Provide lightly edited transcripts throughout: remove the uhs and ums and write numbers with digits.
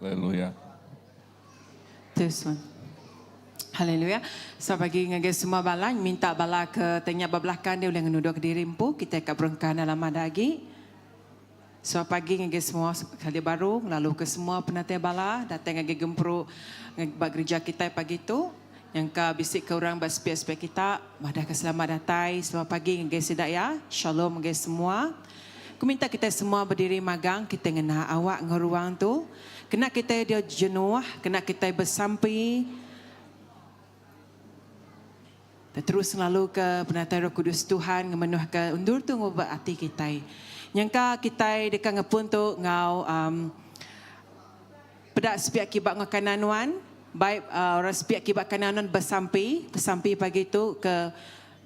Haleluya. This one. Haleluya. So pagi ngagai semua bala minta bala ke tanya ba belakang dia ulih ngenuduk diri empu kita ka berengkah enda lama da agi. So pagi ngagai semua sekali baru ngelalu ke semua penatai bala datai ngagai gempuru ba gerija kitai pagi tu. Nyangka bisi ke orang ba sepiak-sepiak kita madah ke selamat datai selamat pagi ngagai sida iya. Shalom ngagai semua. Ku minta kitai semua bediri magang kitai ngena awak enggau ruang tu kena kitai dia jenuh kena kitai besampi terus ngelalu ke penatai Roh Kudus Tuhan ngemenuh ke endur tu enggau ba ati kitai. Nyangka kitai deka ngepun tu enggau um peda sepiak kiba enggau kanan nuan bai orang sepiak kiba kanan nuan besampi besampi pagi tu ke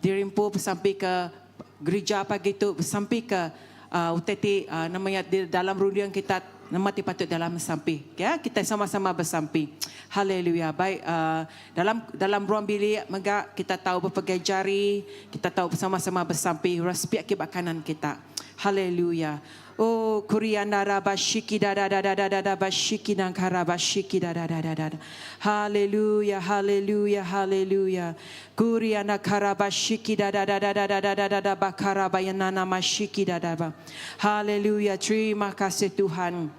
Dirimpu besampi ke gerija pagi tu besampi ke utai ti nama iya di dalam runding kita nama ti patut dalam sampi ya kita sama-sama besampi haleluya baik dalam dalam ruang bilik mega kita tau bepegai jari kita tau bersama-sama besampi orang sepiak kiba kanan kita haleluya Oh kurianda raba shiki da da da da da da da ba shiki nangka raba shiki da da da da da Haleluya haleluya haleluya Kurianda karaba shiki da da da da da da da da da da ba karaba yanana ma shiki da da ba Haleluya terima kasih Tuhan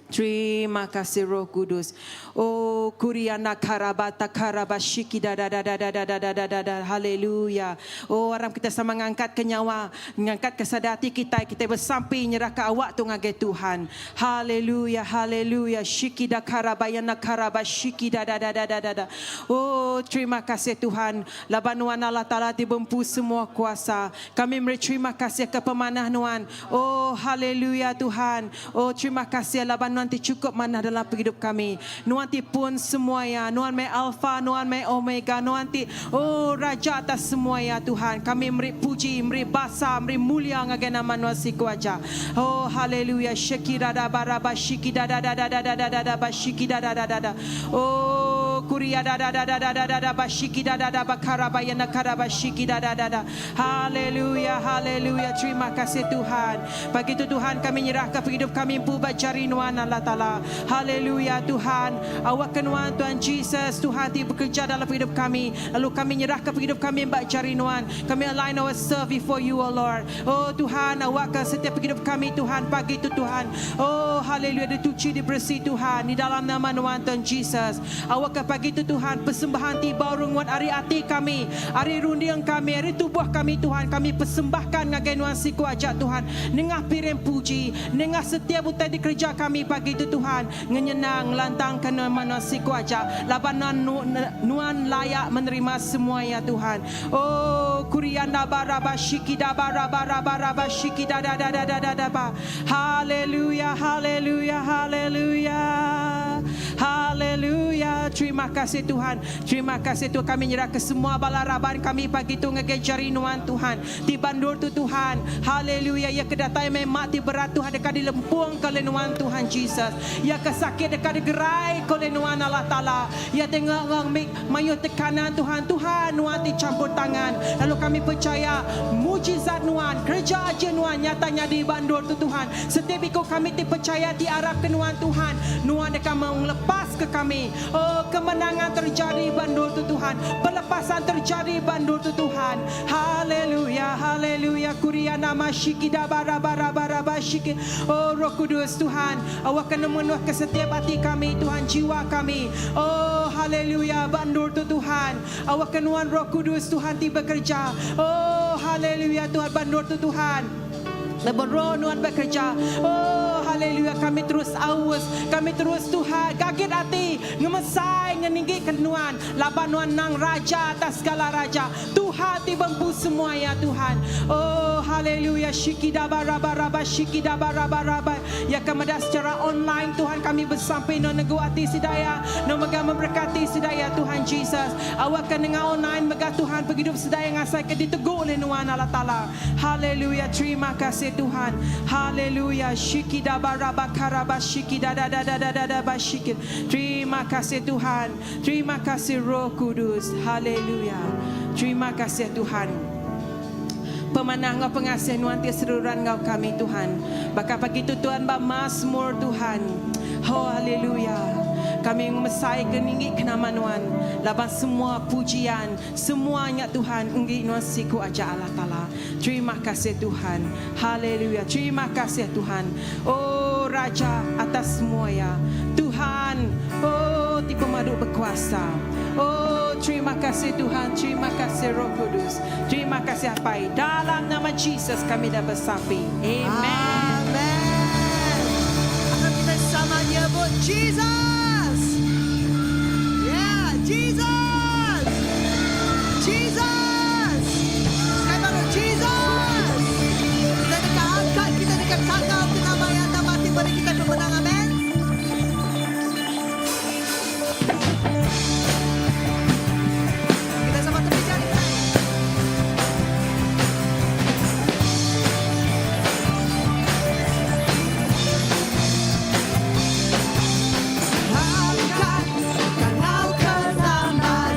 Terima kasih Roh Kudus. Oh kuriana karabata karaba shiki da da da da da da da da da da da haleluya. Oh aram kita sama ngangkat ke nyawa, ngangkat ke sada ati kitai, kitai besampi nyerah ke awak tu ngagai Tuhan. Haleluya haleluya shiki da karaba yana karaba shiki da da da da da da da. Oh terima kasih Tuhan laban nuan Allah Taala ti bempu semua kuasa. Kami meri terima kasih ke pemanah nuan. Oh haleluya Tuhan. Oh terima kasih laban nuan ti chukup manah dalam pengidup kami. Nuan ti pun semua iya. Nuan meh Alpha, nuan meh Omega, nuan ti oh Raja atas semua iya Tuhan. Kami meri puji, meri basa, meri mulia ngagai nama nuan siku aja. Oh haleluya shekidadabaraba shikidadadadadadadadaba shikidadadadada oh kuriadadadadadadadaba shikidadadabakaraba shikidadadada Haleluya haleluya terima kasih Tuhan pagi tu Tuhan kami nyerahka pengidup kami empu ba jari nuan Allah Taala haleluya Tuhan awakka nuan Tuhan Jesus Tuhan ti bekerja dalam pengidup kami lalu kami nyerahka pengidup kami ba jari nuan kami align ourselves before you O Lord oh Tuhan awakka setiap pengidup kami Tuhan pagi tu Tuhan oh haleluya dituchi diberesi Tuhan di dalam nama nuan Tuhan Jesus Awakka pagi tu Tuhan, persembahan ti bau rengut ari ati kami, ari runding kami, ari tubuh kami Tuhan, kami persembahkan ngagai Nuan siku aja Tuhan, nengah piring puji, nengah setiap utai dikereja kami pagi tu Tuhan, ngenyenang, ngelantangka nama Nuan siku aja, laban Nuan Nuan layak menerima semua iya Tuhan. Oh kurianda ba raba shikida ba raba raba raba shikida da da da da da da ba. Haleluya haleluya haleluya haleluya terima kasih Tuhan terima kasih Tuhan kami nyerah ke semua bala raban kami pagi tu ngagai jari nuan Tuhan ti bandur tu Tuhan haleluya iya ke datai meh mak ti berat Tuhan deka dilempung ke oleh nuan Tuhan Jesus iya ke sakit deka digerai ke oleh nuan Allah Taala iya ti nge Mayuh tekanan Tuhan Tuhan nuan ti campur tangan lalu kami pechaya mujizat nuan kereja aja nuan nyata nyadi ba endur tu Tuhan setiap iku kami ti pechaya ti arap ke nuan Tuhan nuan deka mengelepas ke kami oh kemenangan terjadi ba endur tu Tuhan pelepasan terjadi ba endur tu Tuhan haleluya haleluya kuria nama shikida ba raba raba raba shiki oh roh kudus Tuhan Awakka nemu nuh ke setiap ati kami, Tuhan, jiwa kami. Oh, haleluya, ba endur tu, Tuhan. Awakka Nuan Roh Kudus, Tuhan, ti bekereja. Oh, haleluya, Tuhan, ba endur tu, Tuhan. Lebuh Roh Nuan bekereja, oh, haleluya, kami terus aus, kami terus, Tuhan, gagit ati, ngemesai, ngeninggika Nuan, laban Nuan nang Raja atas segala raja, Tuhan ti bempu semua iya, Tuhan. Oh, haleluya, shikidaba raba raba shikidaba raba raba. Ya ke meda secara online Tuhan kami besampi nuan negu ati sida iya nuan mega memberkati sida iya Tuhan Jesus awakka nengah online mega Tuhan pengidup sida iya ngasaika ditegu ulih nuan Allah Taala haleluya terima kasih Tuhan haleluya shikidabarabakaraba shikidadadadadadaba shikid terima kasih Tuhan terima kasih Roh Kudus haleluya terima kasih Tuhan. Pemanah enggau pengasih Nuan ti seruran enggau kami Tuhan. Baka pagi tu Tuan ba Mazmur Tuhan. Ho haleluya. Kami ngemesai ke ninggi ke nama Nuan laban semua pujian semua nya Tuhan enggi Nuan siku aja Allah Taala. Terima kasih Tuhan. Haleluya. Terima kasih Tuhan. Oh Raja atas semua ya. Tuhan, oh ti pemadu bekuasa. Oh terima kasih Tuhan, terima kasih Roh Kudus. Terima kasih Apai. Dalam nama Jesus kami dah besampi. Amen. Amen. Akan kita sama nyebut Jesus. Yeah, Jesus. Jesus. Sekali baru Jesus. Kita dekat angkat, kita dekat kakak ke nama yang tak mati beri kita kemenangan. Amen. Kita sama tepi jari kita. Angkat kangau ke nama.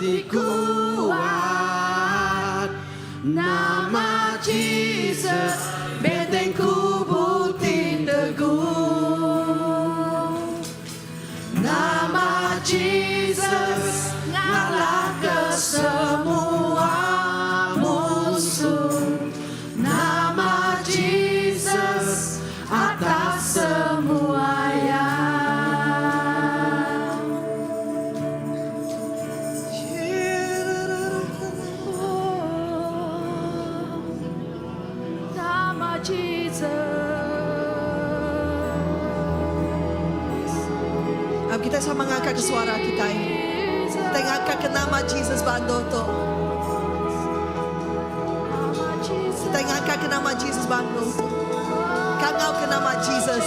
ti kuat. Nama Jesus benteng kubu ti teguh. Nama Jesus ngalahka semua musuh. Nama Jesus atas semua ya. Nama Jesus. Kita sama ngangkat ke suara kita. Kita ngangkat ke nama Jesus bando tu. Kita ngangkat ke nama Jesus bando tu. Kangau ke nama Jesus.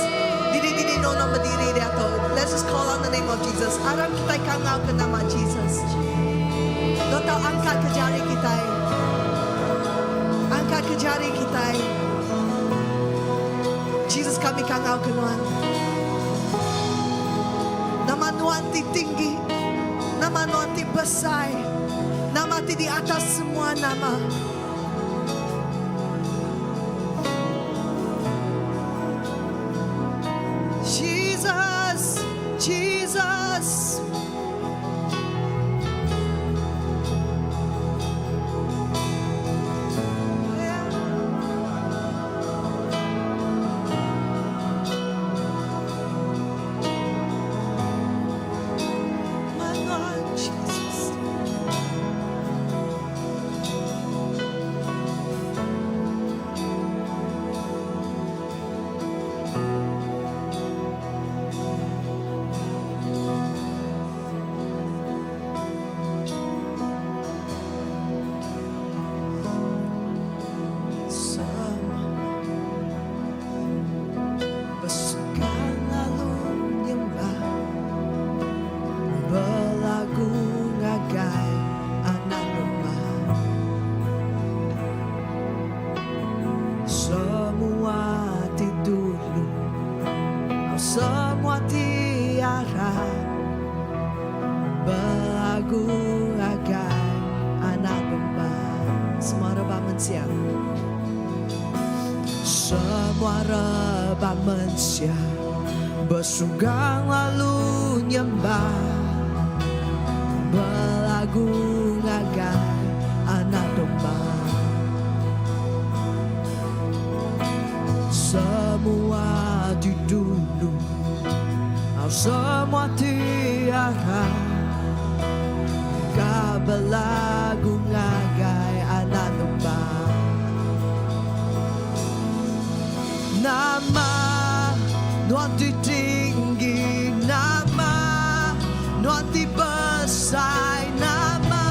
Diri diri nono berdiri dia tu. Let's just call on the name of Jesus. Aram kita kangau ke nama Jesus. Dotau angkat ke jari kita. Angkat ke jari kita. Jesus kami kangau ke Nuan. Nama Nuan ti tinggi. Nama Nuan ti besar. Nama ti di atas semua nama. Jesus, Jesus. My Lord Jesus. Semua Bersunggang lalu nyembah Belagu ngagai anak domba. Semua ti dulu, semua tiara, Belagu ngagai anak domba. Semua rebak mensia. Semua rebak mensia bersunggang lalu nyembah, Belagu ngagai anak domba. Semua di dulu, semua tiara, Ka belagu ngagai anak domba. Nama Nuan ti tinggi, nama Nuan ti besar, nama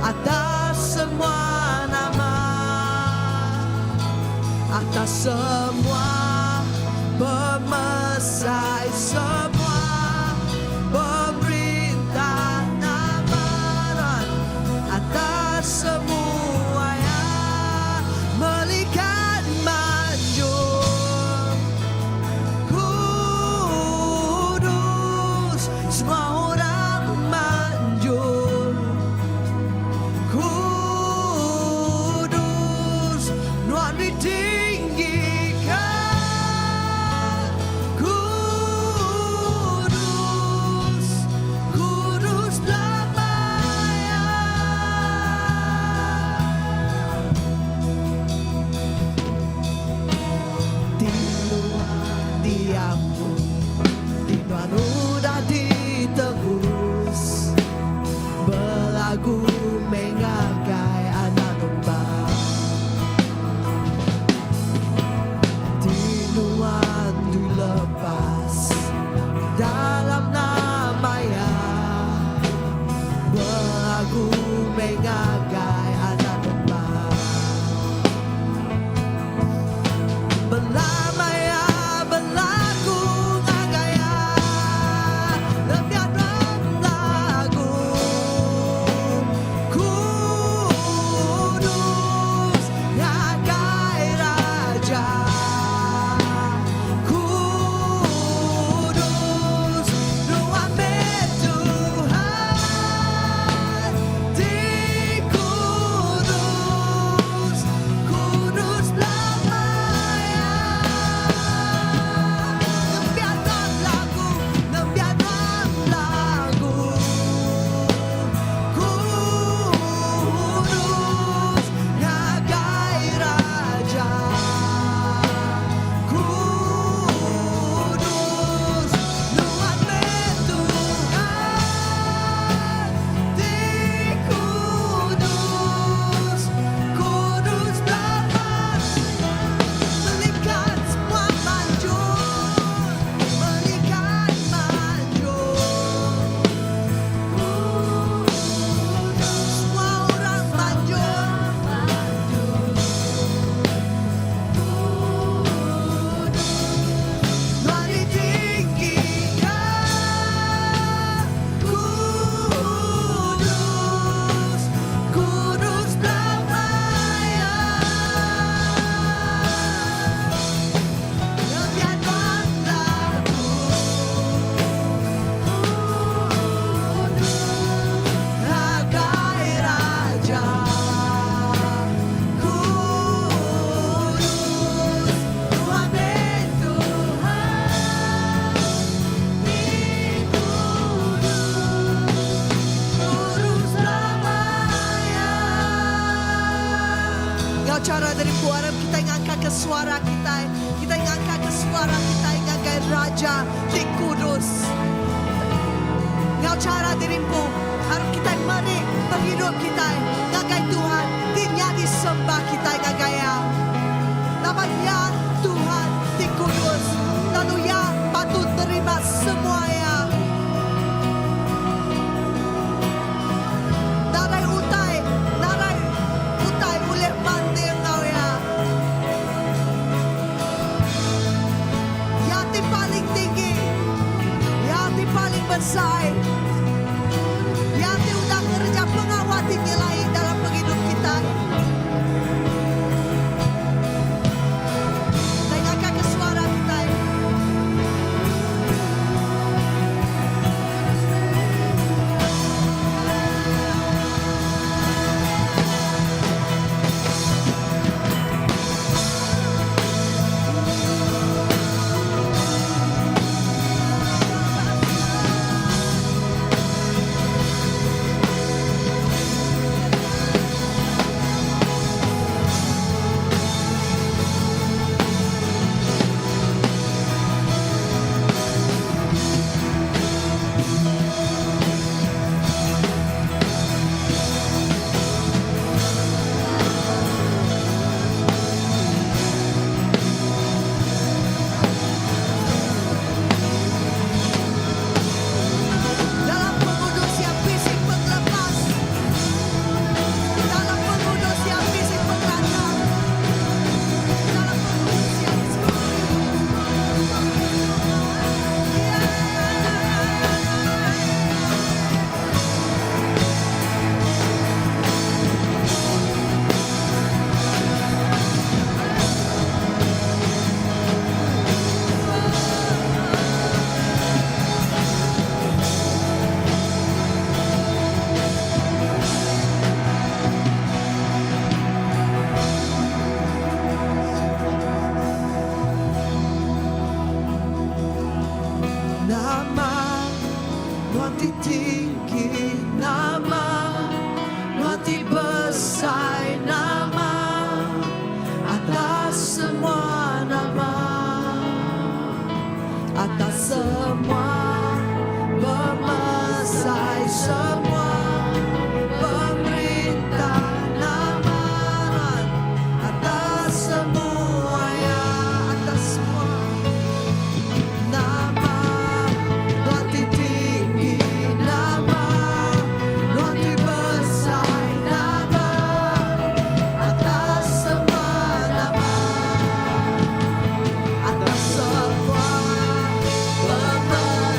atas semua nama, atas semua pemesai, semua pemerintah, nama Nuan atas semua ya. Melikat manjung kudus, semua orang manjung kudus, Nuan ditinggikan, kudus, kudus namanya. Di luar diampun, di luar udah ditebus. suara kitai. Kitai ngangkatka suara kitai ngagai Raja ti kudus. Enggau chara diri empu, arap kitai meri pengidup kitai ngagai Tuhan ti nyadi sembah kitai ngagai Iya. Laban Iya Tuhan ti kudus, lalu Iya patut nerima semua iya. Nadai utai, nadai utai ulih banding enggau Iya. Iya ti paling tinggi, Iya ti paling besai, Iya ti udah ngereja pengawa ti nyelai dalam pengidup kitai. Kitai ngakaka suara kitai. Dalam pengudus iya bisi pengelepas. Dalam pengudus iya bisi pengelantang. Dalam pengudus iya bisi Nama nuan ti tinggi nama nuan ti besai nama atas semua nama atas semua pemesai semua pemerintah nama nuan atas semua ya atas semua nama nuan ti tinggi nama nuan ti besai nama atas semua nama atas semua pemesai.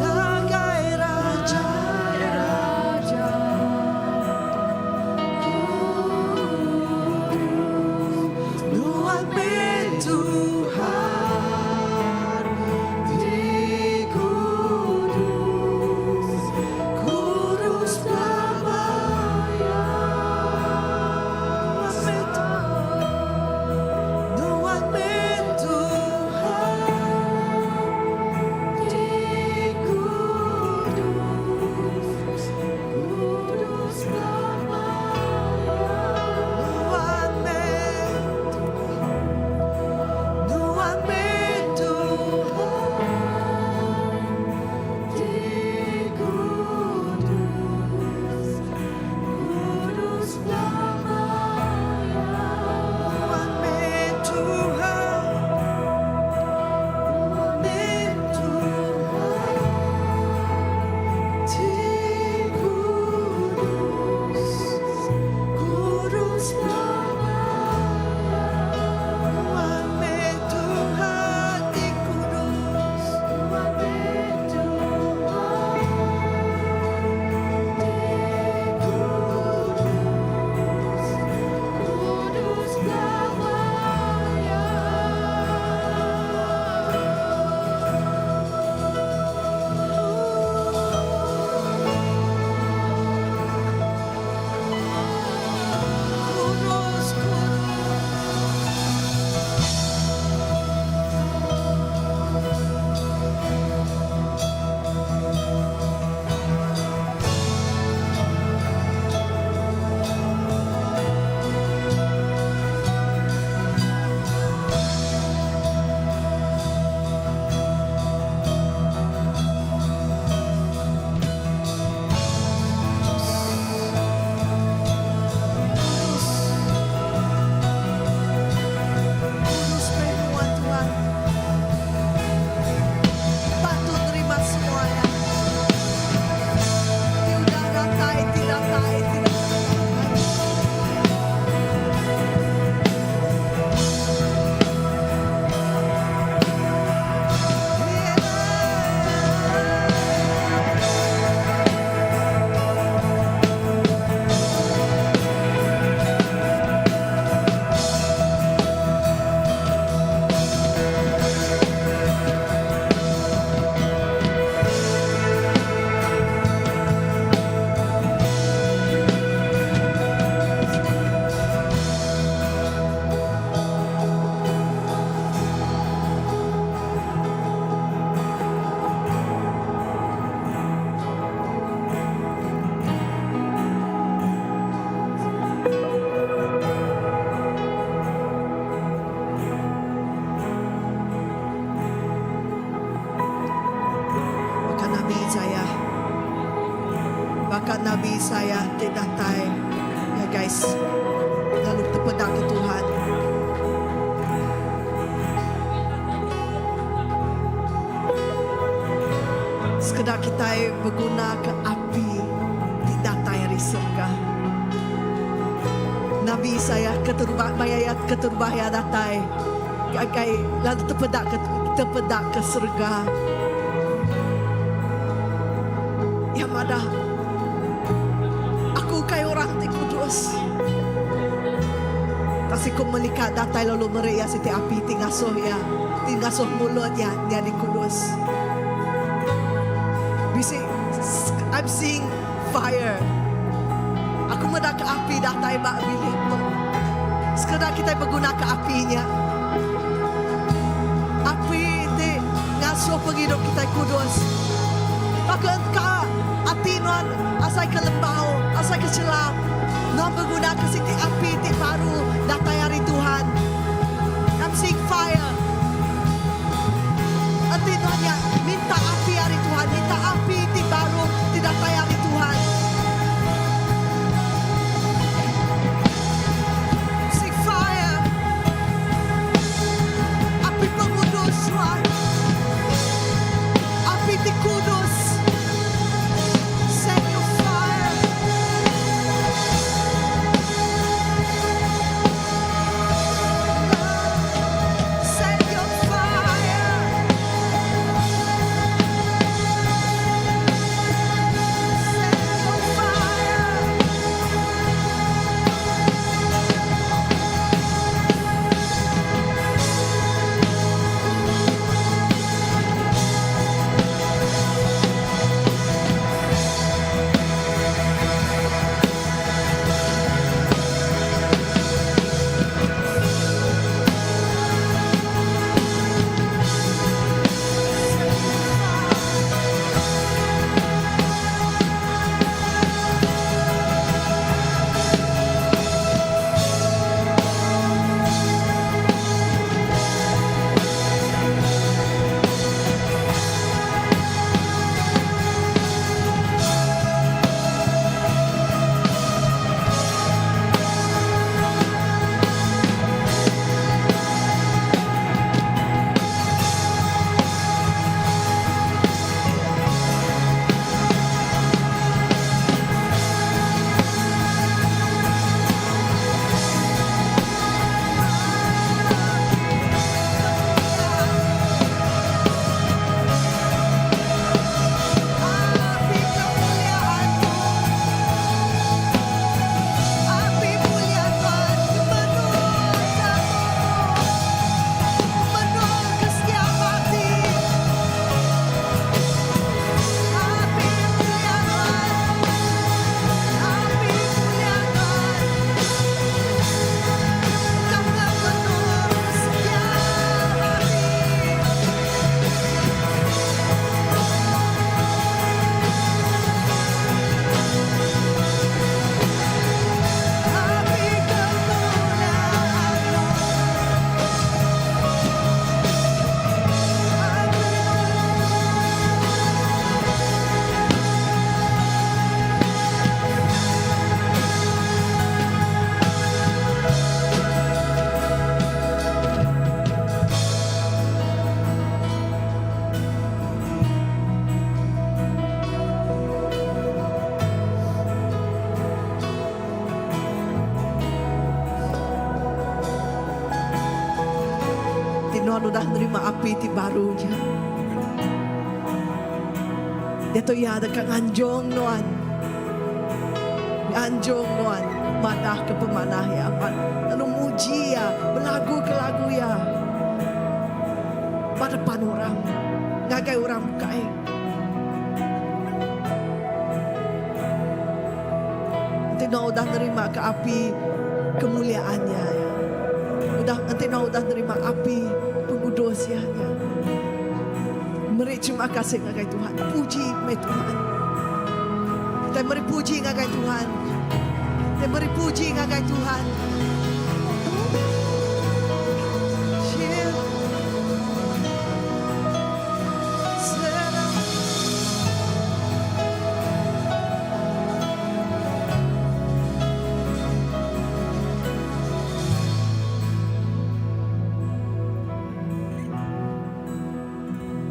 Ngagai Raja. Nuan meh Tuhan ti kudus, kudus belama iya. Nuan meh Tuhan, Nuan meh Tuhan ti kudus, kudus belama iya. Nuan meh Tuhan, Nuan meh Tuhan ti kudus, kudus belama iya. Nuan meh Tuhan, Nuan meh Tuhan ti kudus, kudus belama iya. Nuan meh Tuhan ti kudus, Nuan meh Tuhan ti kudus, kudus belama iya. Kudus, kudus. Kudus. Kudus meh nuan Tuhan. Patut terima semuanya. Ti udah datai, ti datai, ti datai. Baka Nabi Isaiah. Baka Nabi Isaiah ti datai. Ya guys. Lalu tepeda ke Tuhan. Sekeda kita beguna ke api ti datai ari surga. Nabi Isaiah keterubah maya keterubah ya datai. Kai lalu tepeda ke surga. Ya madah aku kai orang ti kudus. Kasi ku melikat datai lalu meri ya siti api ti ngasuh ya, ti ngasuh mulut ya jadi kudus. Bisi I'm seeing fire. Aku meda ke api datai ba bilik tu. Sekeda kita berguna ke apinya. Api ti ngasuh penghidup kita kudus. Maka engka ati nuan asai ke lembau, asai ke celap. Nuan berguna ke siti api ti baru datai ari Tuhan. I'm seeing fire. Ati nuan ya minta api ari Tuhan, minta api ti baru ti datai ari Tuhan. See fire. Api pengudus Tuhan. Api ti kudus. Send your fire. Send your fire. Nuan udah nerima api ti baru nya. Diatu iya deka nganjung nuan. Nganjung nuan madah ke pemanah iya lalu muji iya belagu ke lagu iya ba depan orang ngagai orang bukai. Enti nuan udah nerima ke api kemuliaan iya, udah enti nuan udah nerima api pengudus iya nya. Meri terima kasih ngagai Tuhan. Puji meh Tuhan. Kitai meri puji ngagai Tuhan. Kitai meri puji ngagai Tuhan.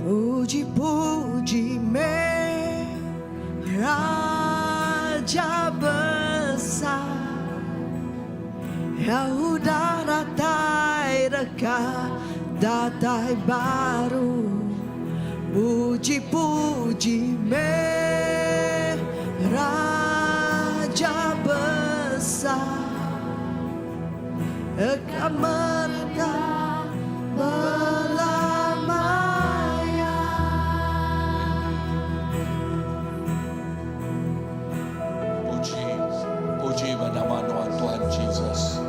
Puji puji meh Raja besar Ya udah datai deka datai baru Puji puji meh Raja besar Eka mereka belamaya. Puji, puji ba nama nuan Tuhan Jesus.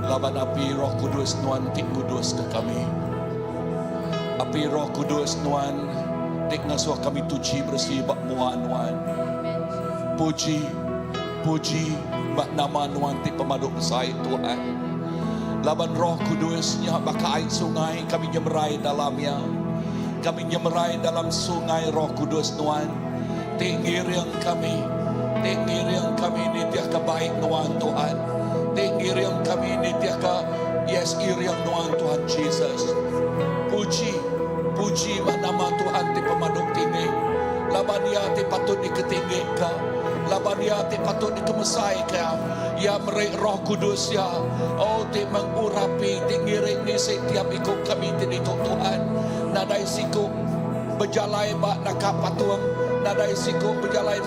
Laban api Roh Kudus nuan ti ngudus ke kami. Api Roh Kudus nuan ti ngasuh kami tuchi beresi ba mua nuan. Puji, Puji ba nama Nuan ti pemadu besai, Tuhan. Laban Roh Kudus nya baka ai sungai, kami nyemerai dalam iya. Kami nyemerai dalam sungai Roh Kudus Nuan ti ngiring kami, ti ngiring kami nitihka baik Nuan, Tuhan. Ti ngiring kami nitihka, yes, iring Nuan, Tuhan Jesus. Puji, puji ba nama Tuhan ti pemadu tinggi, laban Iya ti patut diketinggika. Laban Iya ti patut dikemesaika, Iya meri Roh Kudus Iya, oh ti mengurapi, ti ngiring ngisi tiap iku kami ti ditu Tuhan. Nadai siku bejalai ba naka patung, nadai siku bejalai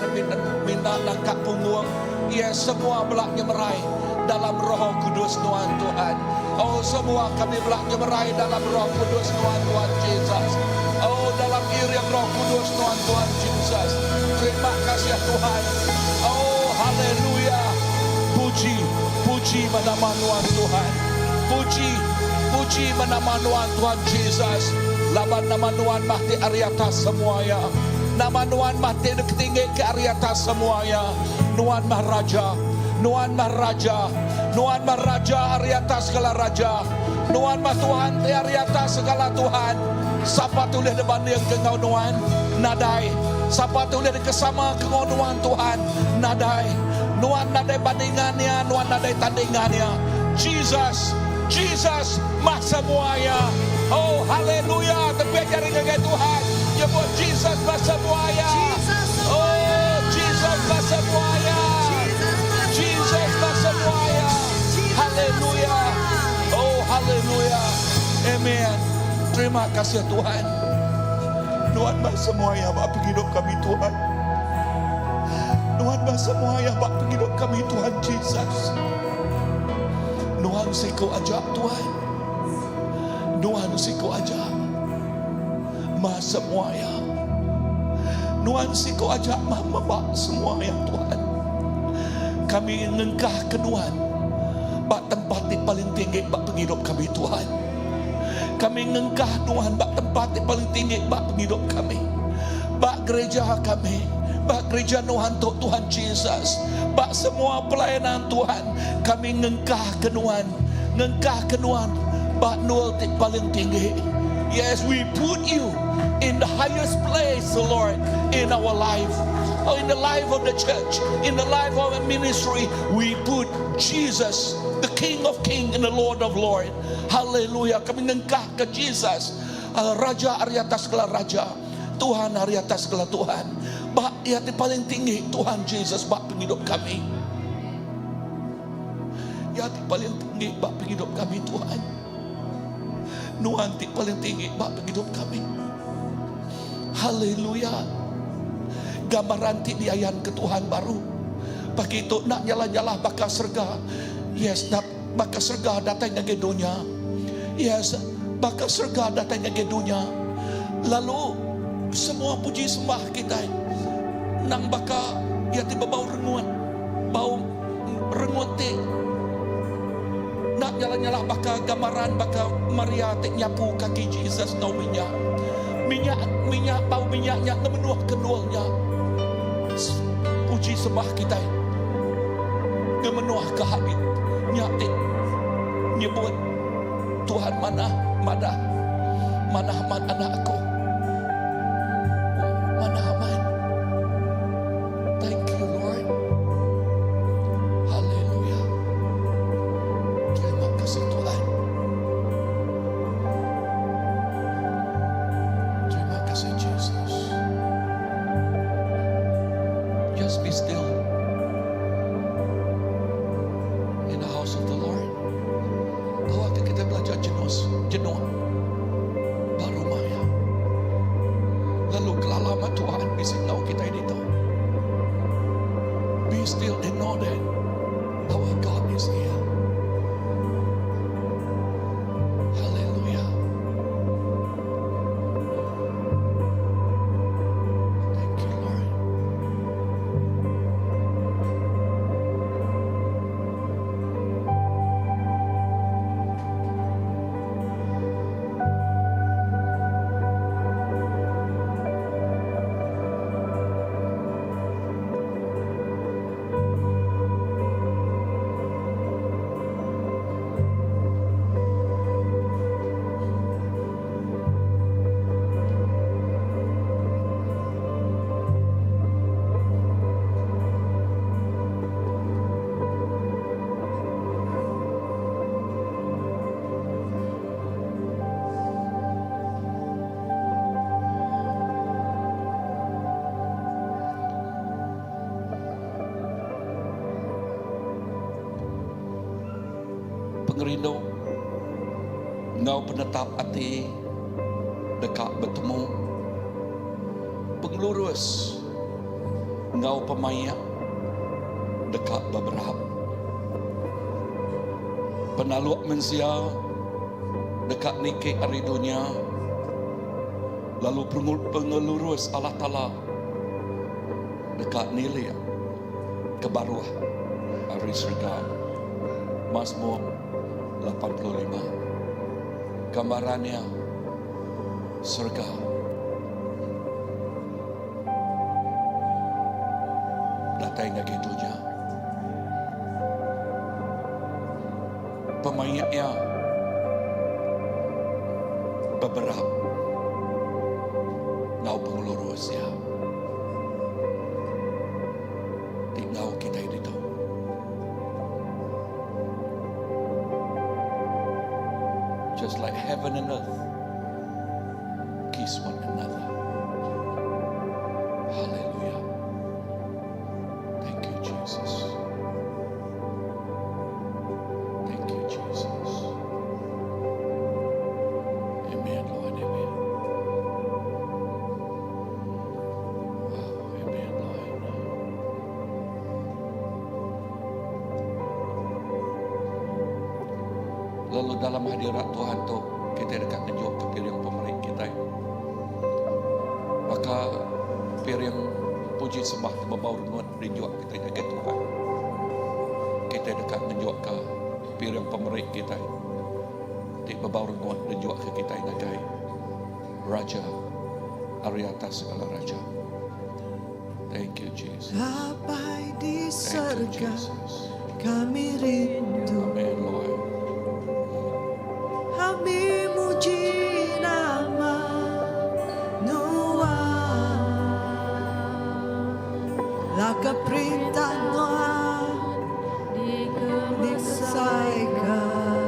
mina naka punggung, Iya semua bela nyemerai dalam Roh Kudus Nuan Tuhan. Oh semua kami bela nyemerai dalam Roh Kudus Nuan Tuhan Jesus. Oh dalam iring Roh Kudus Nuan Tuhan Jesus. Terima kasih Tuhan. Oh haleluya. Puji, puji ba nama Nuan Tuhan. Puji, puji ba nama Nuan Tuhan Jesus. Laban nama Nuan mah ti ari atas semua iya. Nama Nuan mah ti diketinggi ke ari atas semua iya. Nuan mah Raja. Nuan mah Raja. Nuan mah Raja ari atas segala raja. Nuan mah Tuhan ti ari atas segala tuhan. Sapa ti ulih dibandingka enggau Nuan? Nadai. Sapa ti ulih dikesamaka enggau Nuan, Tuhan? Nadai. Nuan nadai bandingan iya, Nuan nadai tandingan iya. Jesus, Jesus mah semua iya. Oh, haleluya! Tepik jari ngagai Tuhan. Nyebut Jesus mah semua iya. Oh, Jesus mah semua iya. Jesus mah semua iya. Haleluya. Oh, haleluya. Amen. Terima kasih Tuhan. Nuan mah semua iya ba pengidup kami Tuhan. Nuan mah semua iya ba pengidup kami Tuhan Jesus. Nuan siku aja Tuhan. Nuan siku aja mah semua iya. Nuan siku aja mah meba semua iya Tuhan. Kami ngengkah ke Nuan ba tempat ti paling tinggi ba pengidup kami Tuhan. Kami ngengkah Nuan ba tempat ti paling tinggi ba pengidup kami. Ba gereja kami, ba gereja Nuan tu Tuhan Jesus. Ba semua pelayanan Tuhan, kami ngengkah ke Nuan, ngengkah ke Nuan ba endur ti paling tinggi. Yes, we put you in the highest place, O Lord, in our life. Oh, in the life of the church, in the life of our ministry, we put Jesus, the King of King and the Lord of Lord. Hallelujah. Kami ngengkah ke Jesus, Raja ari atas segala raja, Tuhan ari atas segala Tuhan. Ba iya ti paling tinggi Tuhan Jesus ba pengidup kami. Iya ti paling tinggi ba pengidup kami Tuhan. Nuan ti paling tinggi ba pengidup kami. Haleluya. Gambaran ti diayanka Tuhan baru pagi tu enda nyalah-nyalah baka serega. Yes, baka serega datai ngagai dunya. Yes, baka serega datai ngagai dunya. Lalu semua puji sembah kitai nang baka iya ti bebau rengut, bau rengut ti enda nyalah-nyalah baka gambaran baka Maria ti nyapu kaki Jesus enggau minyak. Minyak minyak bau minyak nya ngemenuh kendul nya. Puji sembah kitai ngemenuh ke habit nya ti nyebut Tuhan manah madah manah amat anak aku. Manah amat. Thank you Lord. Haleluya. Terima kasih Tuhan. Terima kasih Jesus. Just be still in the house of the Lord. Awakka kita belajar jenuh, jenuh ba rumah iya. Lalu kelala amat Tuhan bisi enggau kitai ditu. Be still and know that our God is here. Hallelujah. Thank you, Lord. Pengerindu enggau penetap ati deka betemu. Pengelurus enggau pemaik deka beberap. Penaluk mensia deka niki ari dunya lalu pengelurus Allah Taala deka nilik ke baruh ari serega. Masmur 85. Gambaran iya serega. Datai ngagai dunya. Pemaik iya beberap enggau pengelurus iya ti enggau kitai ditu. Just like heaven and earth kiss one another. Hallelujah. Thank you, Jesus. Thank you, Jesus. Amen, Lord. Amen. Wow, amen, Lord. Lalu dalam hadirat Tuhan tu, kita deka ngejuk ke piring pemeri kitai. Baka piring puji sembah ti bebau rengut rinjuk kitai ngagai Tuhan. Kitai deka ngejuk ke piring pemeri kitai ti bebau rengut rinjuk ke kitai ngagai Raja ari atas segala raja. Thank you Jesus. Apai di Thank you serga Jesus. kami rindu. Amen Lord. Kami muji nama Nuan. Laka perintah Nuan dikesaikan.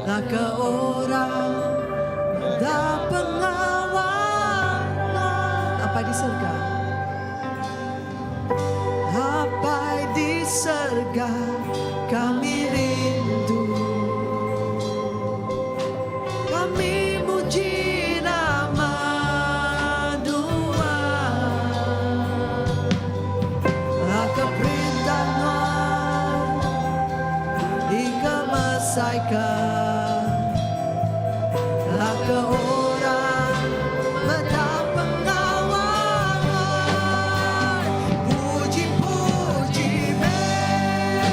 Laka orang da pengawal Nuan. Apai di serga. Apai di serga kami Ke orang meda pengawa nuan. Puji-puji meh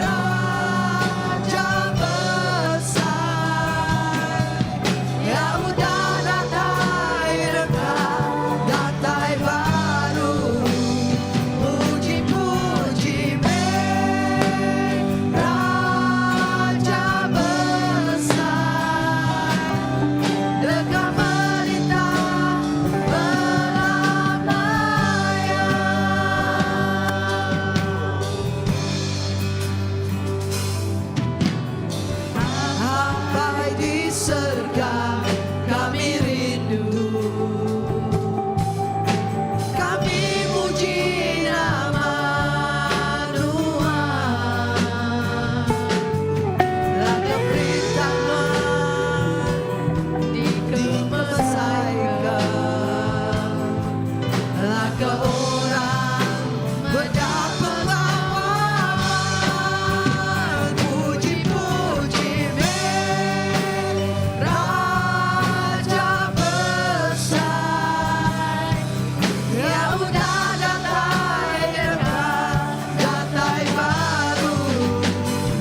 Raja Besai. Ya udah datai deka datai baru. Puji-puji meh Raja Besai. Deka merintah belama ya. Apai di serga kami rindu. Kami muji nama Nuan. Laga perintah Nuan dikemesaikan. Laga orang meda pengawa. Puji-puji meh Raja Besai. Ya udah datai deka datai baru.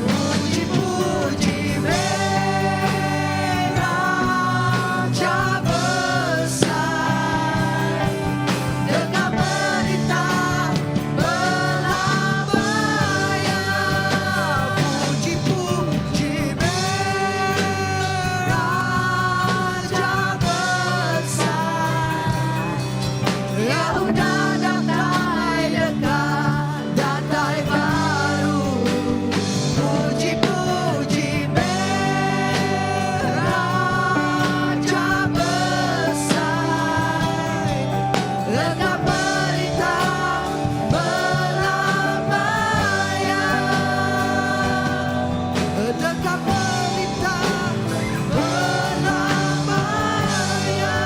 Puji-puji meh Raja Besai. Deka merintah belama ya. Puji-puji meh Raja Besai. Ya udah datai deka datai baru. Puji-puji meh Raja Besai. Deka merintah belama ya. Deka merintah belama ya.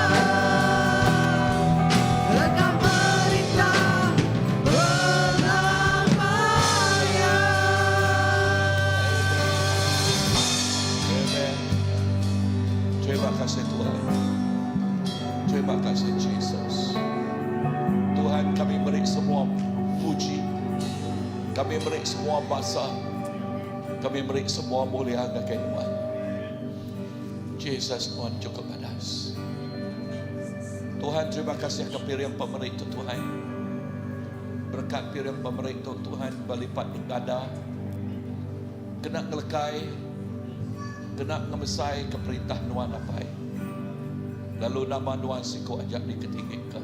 Deka merintah belama ya. Amen. Terima kasih Tuhan. Terima kasih Jesus. Tuhan kami beri semua puji. Kami beri semua basa. Kami beri semua mulia ke Tuhan. Jesus Tuhan cukup badas. Tuhan terima kasih ke piring pemeri itu Tuhan. Berkat piring pemeri itu Tuhan berlipat ganda. Kena ngelekai kena ngemesai ke perintah nuan apai. Lalu nama nuan siko ajak diketinggi ke.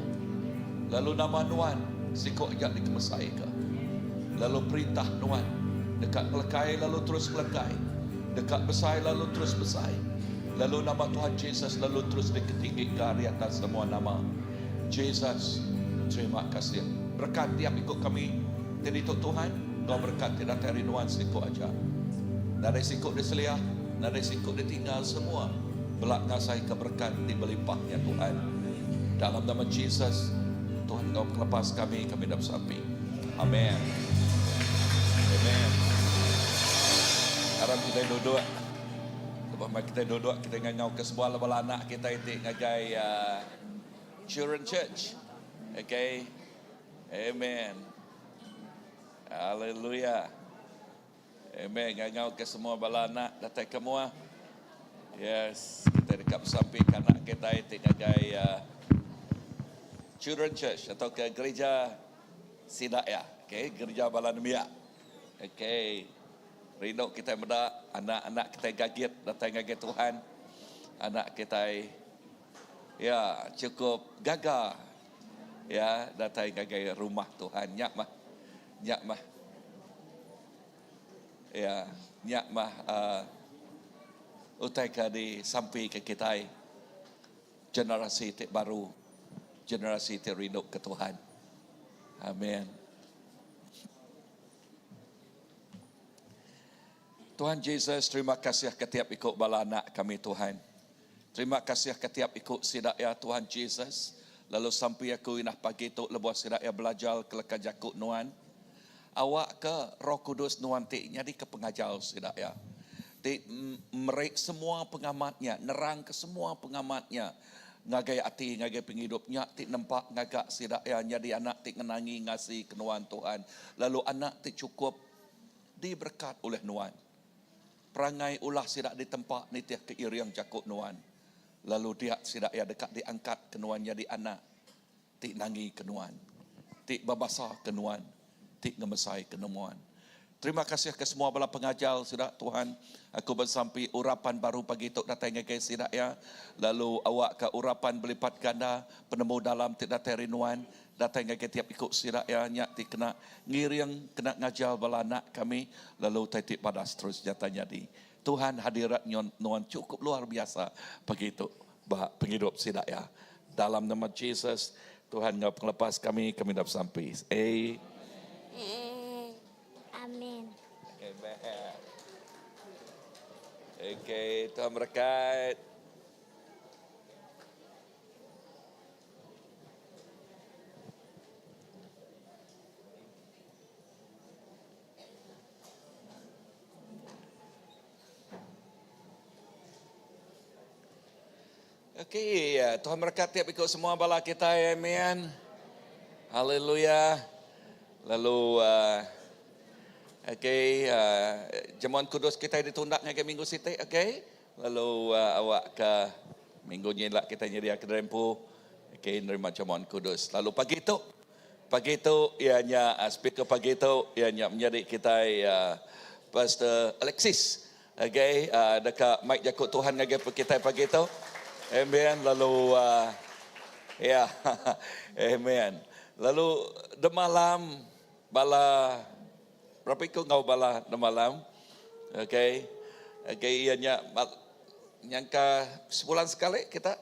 Lalu nama nuan siko ajak dikemesai ke. Lalu perintah nuan dekat ngelekai lalu terus ngelekai. Dekat besai lalu terus besai. Lalu nama Tuhan Jesus lalu terus diketinggi ke di atas semua nama. Jesus, terima kasih. Berkat tiap ikut kami. Jadi itu Tuhan, kau berkat tidak dari nuan siko aja. Nadai sikuk di seliah, nadai sikuk ditinggal semua. Belak ngasai ke berkat di berlimpahnya Tuhan. Dalam nama Jesus, Tuhan kau kelepas kami, kami dapat sampai. Amin. Amen. Harap kita duduk. Lepas mai kita duduk, kita ngangau ke sebuah bala anak kita itu ngagai Children Church. Okay. Amen. Hallelujah. Amen. Ngangau ke semua bala anak datang ke mua. Yes, kita dekat bersampi ke anak kita itu ngagai Children Church atau ke gereja Sidak ya. Okay, gereja bala nembiak. Okay. Rindu kita meda anak-anak kita gagit datang ngagai Tuhan. Anak kita ya cukup gagah ya datang ngagai rumah Tuhan. Nyak mah. Nyak mah. Ya, nyak mah utai ke di sampai ke kita generasi ti baru generasi ti rindu ke Tuhan. Amin. Tuhan Jesus, terima kasih ke tiap ikut bala anak kami Tuhan. Terima kasih ke tiap ikut sidak ya Tuhan Jesus. Lalu sampai aku inah pagi tu lebuah sidak ya belajar ke leka jakuk nuan. Awak ke Roh Kudus nuan ti nyadi ke pengajar sidak ya. ti meri semua pengamat nya, nerangka semua pengamat nya ngagai ati ngagai pengidup nya ti nempa ngaga sida iya nyadi anak ti ngenangi ngasi ke nuan Tuhan lalu anak ti chukup diberekat ulih nuan. Perangai ulah sida ditempa nitihka iring jaku nuan lalu dia sida iya deka diangkat ke nuan nyadi anak ti nangi ke nuan, ti bebasa ke nuan, ti ngemesai ke nuan. Terima kasih ke semua bala pengajar sida Tuhan. Aku besampi urapan baru pagi tu datai ngagai sida iya, lalu awakka urapan belipat ganda penemu dalam ti datai ari nuan datai ngagai tiap iku sida iya nya ti kena ngiring kena ngajar bala anak kami lalu utai ti badas terus nyata nyadi. Tuhan hadirat nuan chukup luar biasa pagi tu. Ba pengidup sida iya. Dalam nama Jesus, Tuhan enggau pengelepas kami, kami enda besampi. A. Amen. Amen. Okay, Tuhan berkat. Okey, Tuhan berkat tiap iku semua bala kitai, amen. Haleluya. Lalu uh, okey, uh, jamuan kudus kitai ditunda ngagai minggu siti, okey. Lalu uh, awak ke minggu nyila kitai nyedia ke derempu. Okey, nerima jamuan kudus. Lalu pagi tu, pagi tu ianya uh, speaker pagi tu ianya menyadi kitai uh, Pastor Alexis. Agai deka mai jaku Tuhan ngagai kitai pagi tu. Amen. Lalu ya. Amen. Lalu demalam bala berapa iku enggau bala demalam? Okey. Okey iya nya nyangka sebulan sekali kita.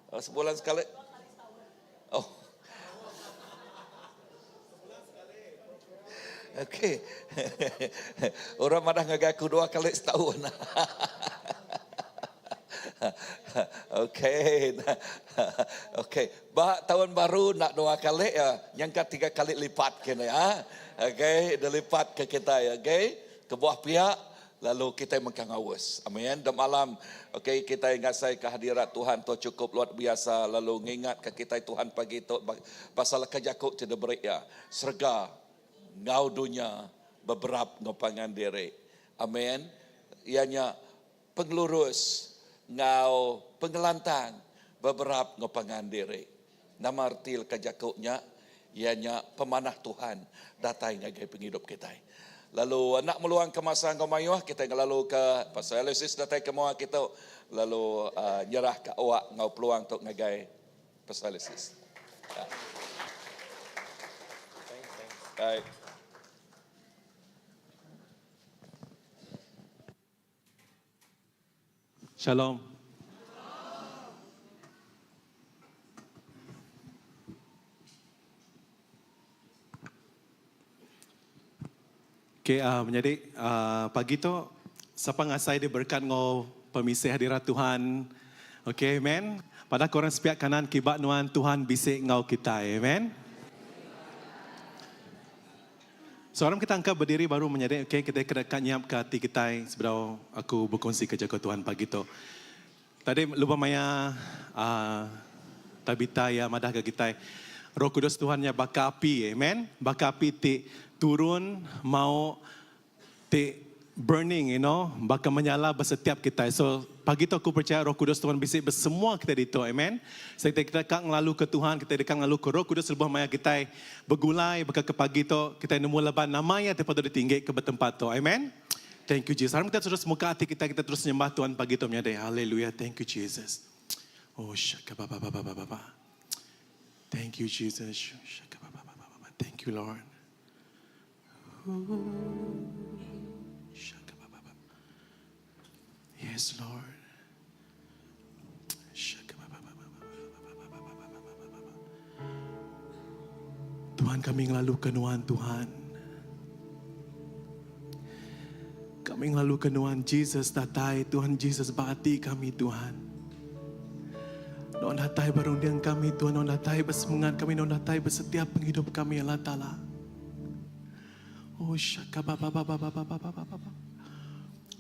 Sebulan sekali. Oh. Okey. Orang madah ngagai aku dua kali setahun. Okey. Okey. Ba tahun baru nak dua kali ya, nyangka tiga kali lipat kini ya. Okey, dilipat ke kita ya. Okey. Kebuah pia Lalu kitai mengkang aus. Amen. Dep malam, okay, kitai ngasai ke hadirat Tuhan tu chukup luar biasa lalu ngingat ke kitai Tuhan pagi tu pasal leka jaku ti diberi iya. Serega enggau dunya beberap enggau pangan diri. Amen. Iya nya pengelurus enggau pengelantang beberap enggau pangan diri. Nama reti leka jaku nya? Iya nya pemanah Tuhan datai ngagai pengidup kitai. Lalu enda meluangka masa enggau mayuh, kitai ngelaluka Pastor Aloysius datai ke mua kitu lalu nyerahka awak enggau peluang tu ngagai Pastor Aloysius. Baik. Shalom. Okay, uh, menyadi uh, pagi tu siapa ngasai dia berkat ngau pemisih hadirat Tuhan. Okay, amen. Pada korang sepiak kanan kibak nuan Tuhan bisik ngau kita. Amen. So aram kita angka bediri baru menyadi okay kita kena ka nyiap ka ati kitai sebedau aku bekunsi ke jaku Tuhan pagi tu. Tadi lebuh maya uhh Tabitha iya madah ka kitai Roh Kudus Tuhan nya baka api amen baka api ti turun mau ti burning you know baka menyala ba setiap kitai so pagi tu aku percaya roh kudus Tuhan bisi ba semua kitai ditu amen so kitai deka ngelalu ke Tuhan kitai deka ngelalu ke roh kudus lebuh maya kitai begulai baka ke pagi tu kitai nemu laban nama iya ti patut ditinggi ke ba tempat tu amen thank you Jesus aram kitai terus muka ati kitai kita terus nyembah Tuhan pagi tu menyadi hallelujah thank you Jesus oh shaka ba ba ba ba ba thank you Jesus shaka ba ba ba ba thank you Lord. Yes, Lord. Tuhan kami ngelalu ke nuan Tuhan. Kami ngelalu ke nuan Jesus datai Tuhan Jesus ba ati kami Tuhan. Nuan datai ba runding kami Tuhan, nuan datai ba semengat kami, nuan datai ba setiap pengidup kami Allah Taala. Oh shaka ba ba ba ba ba ba ba ba ba.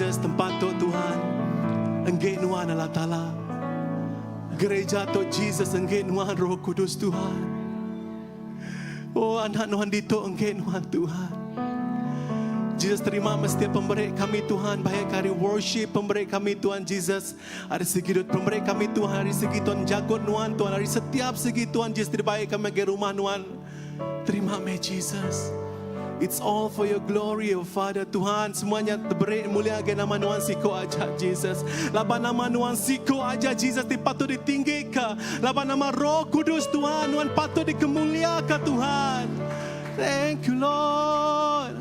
Jesus tempat tu Tuhan enggi nuan Allah Taala. Gereja tu Jesus enggi nuan Roh Kudus Tuhan. Oh anak nuan ditu enggi nuan Tuhan. Jesus terima meh setiap pemeri kami Tuhan baik ari worship pemeri kami Tuhan Jesus ari segi duit pemeri kami Tuhan ari segi Tuhan jagut nuan Tuhan ari setiap segi Tuhan Jesus terbaik kami ngagai rumah nuan Terima meh Jesus. It's all for your glory, oh Father. Tuhan, semuanya teberi mulia agai nama Nuan siko aja, Jesus. Laban nama Nuan siko aja, Jesus, ti patut ditinggika. Laban nama Roh Kudus, Tuhan, Nuan patut dikemuliaka, Tuhan. Thank you, Lord.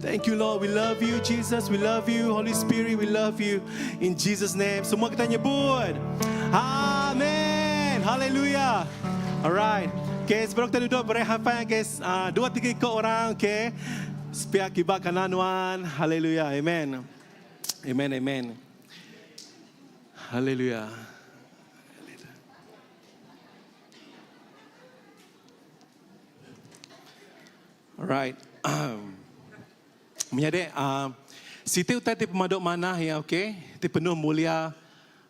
Thank you, Lord. We love you, Jesus. We love you, Holy Spirit. We love you. In Jesus' name. Semua kita nyebut. Amen. Hallelujah. Alright. Okay, sebelum kita duduk beri high five guys. Uh, dua tiga ikut orang, okay. Sepiak kiba kanan nuan. Hallelujah. Amen. Amen, amen. Hallelujah. Alright. Menyadi, uh, siti utai ti pemadu manah ya, okay, ti penuh mulia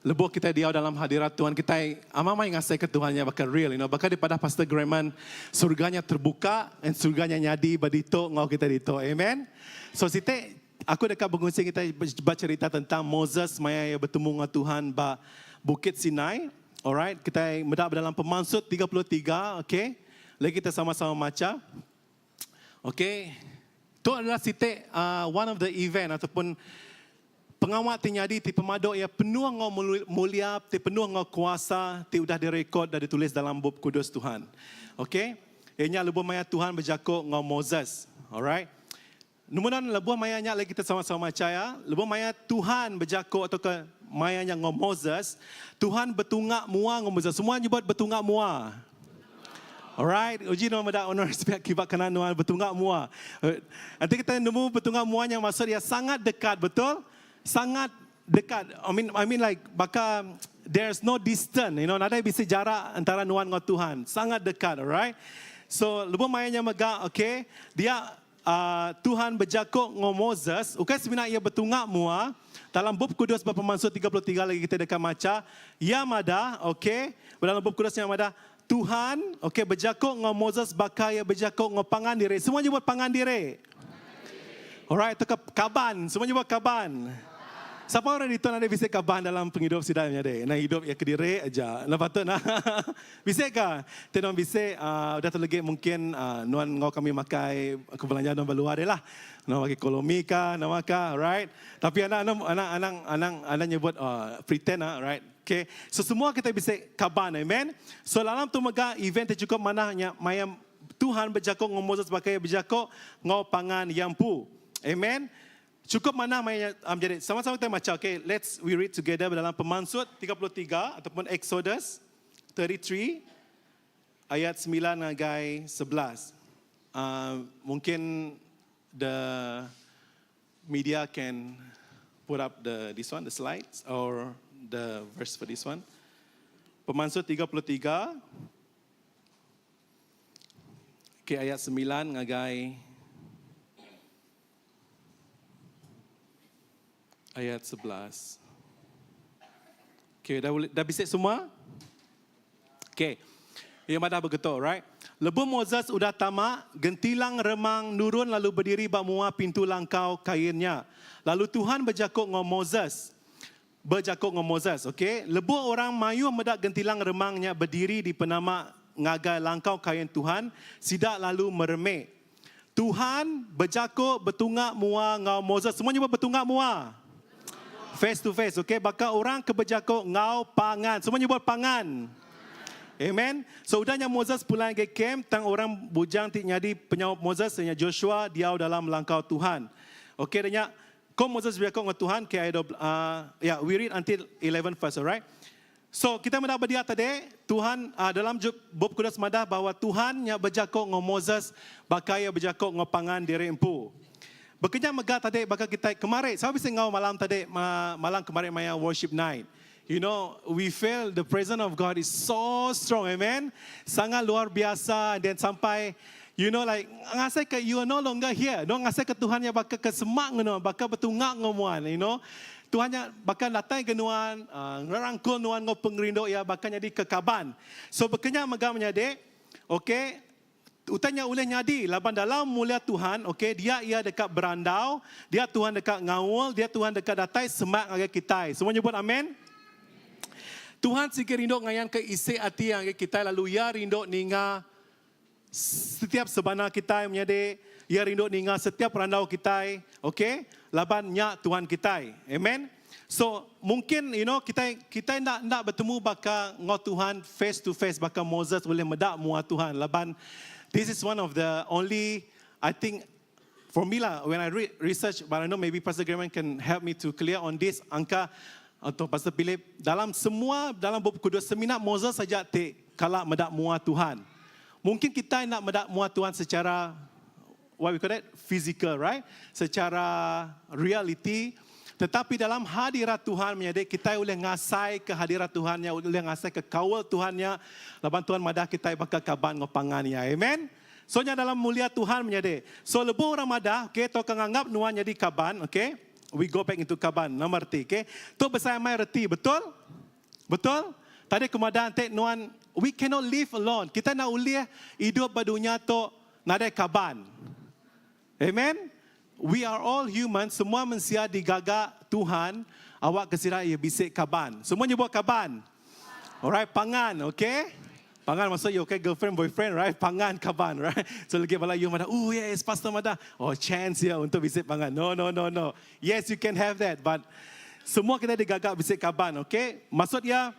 lebuh kitai diau dalam hadirat Tuhan kitai amai amai ngasai ke Tuhan nya baka real you know baka dipadah Pastor Grayman surga nya terbuka and surga nya nyadi ba ditu enggau kitai ditu amen. So siti aku deka bekunsi kitai ba cerita tentang Moses maya iya betemu enggau Tuhan ba Bukit Sinai alright kitai meda ba dalam Pemansut 33 okay lagi kita sama-sama macha. Okay tu adalah siti uh, one of the event ataupun Pengawa ti nyadi ti pemadu iya penuh enggau mulia ti penuh enggau kuasa ti udah direkod dan ditulis dalam Bup Kudus Tuhan. Ok. Iya nya lebuh maya Tuhan bejaku enggau Moses. Alright. Nemu lebuh maya nya lagi kita sama-sama macha iya. Lebuh maya Tuhan bejaku atauka maya nya enggau Moses, Tuhan betunga mua enggau Moses. Semua nyebut betunga mua. Alright, uji nuan meda honor sepiak kiba kanan nuan betunga mua. Enti kita nemu betunga mua nya maksud iya sangat dekat, betul? Sangat dekat. I mean I mean like baka there's no distance, you know, nadai bisi jarak antara nuan enggau Tuhan. Sangat dekat, alright? So lebuh maya nya mega, okay, dia uh, Tuhan bejaku enggau Moses, ukai semina iya betunga mua, dalam Bup Kudus ba Pemansut 33 lagi kita deka macha, iya madah, okay, dalam Bup Kudus nya madah, Tuhan, ok, bejaku enggau Moses baka iya bejaku enggau pangan diri. Semua nyebut pangan diri. Alright, tu ke kaban. Semua nyebut kaban. Sapa orang ditu nadai bisi kaban dalam pengidup sida menyadi? Nah hidup iya kediri aja. Nah patut nah. Bisi ka? Ti nuan bisi uh, udah tu legi mungkin uh, nuan enggau kami makai aku belanja nuan ba luar deh lah. Nuan bagi kolomi ka, nama ka, right? Tapi anak anak anak anak anak anak nyebut uh, pretend ah, right? Okay, so semua kitai bisi kaban, amen. So dalam tu mega event ti chukup manah nya maya Tuhan bejako enggau Moses baka iya bejako enggau pangan iya empu. Amen. Chukup manah maya nya um, jadi sama-sama kitai macha okay, let's we read together dalam Pemansut 33 ataupun Exodus 33 ayat 9 ngagai 11. Uh, mungkin the Media can put up the this one, the slides or the verse for this one. Pemansut 33 ke ayat 9 ngagai ayat 11. Okay, dah boleh dah bisik semua? Okay. Iya madah begitu, right? Lebuh Moses udah tama, gentilang remang nurun lalu bediri ba mua pintu langkau kain nya. Lalu Tuhan bejaku enggau Moses. Bejaku enggau Moses, okay? Lebuh orang mayuh meda gentilang remang nya bediri di penama ngagai langkau kain Tuhan, sida lalu meremek. Tuhan bejaku betunga mua enggau Moses. Semua nyebut betunga mua. Face to face, okay? Baka orang ke bejaku enggau pangan. Semua nyebut pangan. Amen. So udah nya Moses pulai ngagai kem, tang orang bujang ti nyadi penyaup Moses iya nya Joshua diau dalam langkau Tuhan. Okay dah nya, ko Moses bejaku enggau Tuhan, okay ayat uh, yeah, we read until 11 first, alright? So, kitai meda ba dia tadi, Tuhan dalam Bup Kudus madah bahawa Tuhan nya bejako enggau Moses baka iya bejako enggau pangan diri empu. Baka nya mega tadi baka kitai kemari, sapa bisi enggau malam tadi malam kemari maya worship night. You know, we feel the presence of God is so strong, amen. Sangat luar biasa and then sampai. You know like ngasai ke you are no longer here. No ngasai ke Tuhan nya baka ke semak ngeno, baka betunga ngomuan, you know. Tuhan nya baka datai ke nuan, uh, ngerangkul nuan ngau pengerindu ya baka nyadi ke kaban. So bekenya mega menyadi, okay, utanya ulih nyadi laban dalam mulia Tuhan, okay, dia ia dekat berandau, dia Tuhan dekat ngaul, dia Tuhan dekat datai semak ngagai kita. Semua nyebut amin. Tuhan sigi rindu ngayan ke isi ati yang kita lalu ia rindu ninga setiap sebana kita menjadi ia rindu ninga setiap randau kita, okay? Laban nya Tuhan kita. Amen. So mungkin you know kita kita nak nak bertemu baka ngau Tuhan face to face baka Moses boleh medak mua Tuhan. Laban this is one of the only I think for me lah when I read research but I know maybe Pastor Graham can help me to clear on this angka atau Pastor Philip dalam semua dalam buku kudus semina Moses saja ti kala medak mua Tuhan. Mungkin kita nak medak mua Tuhan secara what we call that physical, right? Secara reality. Tetapi dalam hadirat Tuhan menjadi kita boleh ngasai ke hadirat Tuhannya, boleh ngasai ke kawal Tuhannya. Laban Tuhan madah kita bakal kaban ngopangan ya. Amen. So nya dalam mulia Tuhan menjadi. So lebuh orang madah, okay, to nganggap nuan jadi kaban, okay? We go back into kaban, nomor ti, okay? Tu besar mai reti, betul? Betul? Tadi kemudian tek nuan we cannot live alone. Kita nak uliah hidup pada dunia tu nadai kaban. Amen. We are all human, semua manusia digaga Tuhan, awak kesira ia bisik kaban. Semua nyebut kaban. Alright, pangan, okay? Pangan maksud you okay, girlfriend, boyfriend, right? Pangan, kaban, right? So lagi bala you madah, oh yes, pastor madah. Oh, chance ya untuk bisik pangan. No, no, no, no. Yes, you can have that, but semua kita digaga bisik kaban, okay? Maksudnya,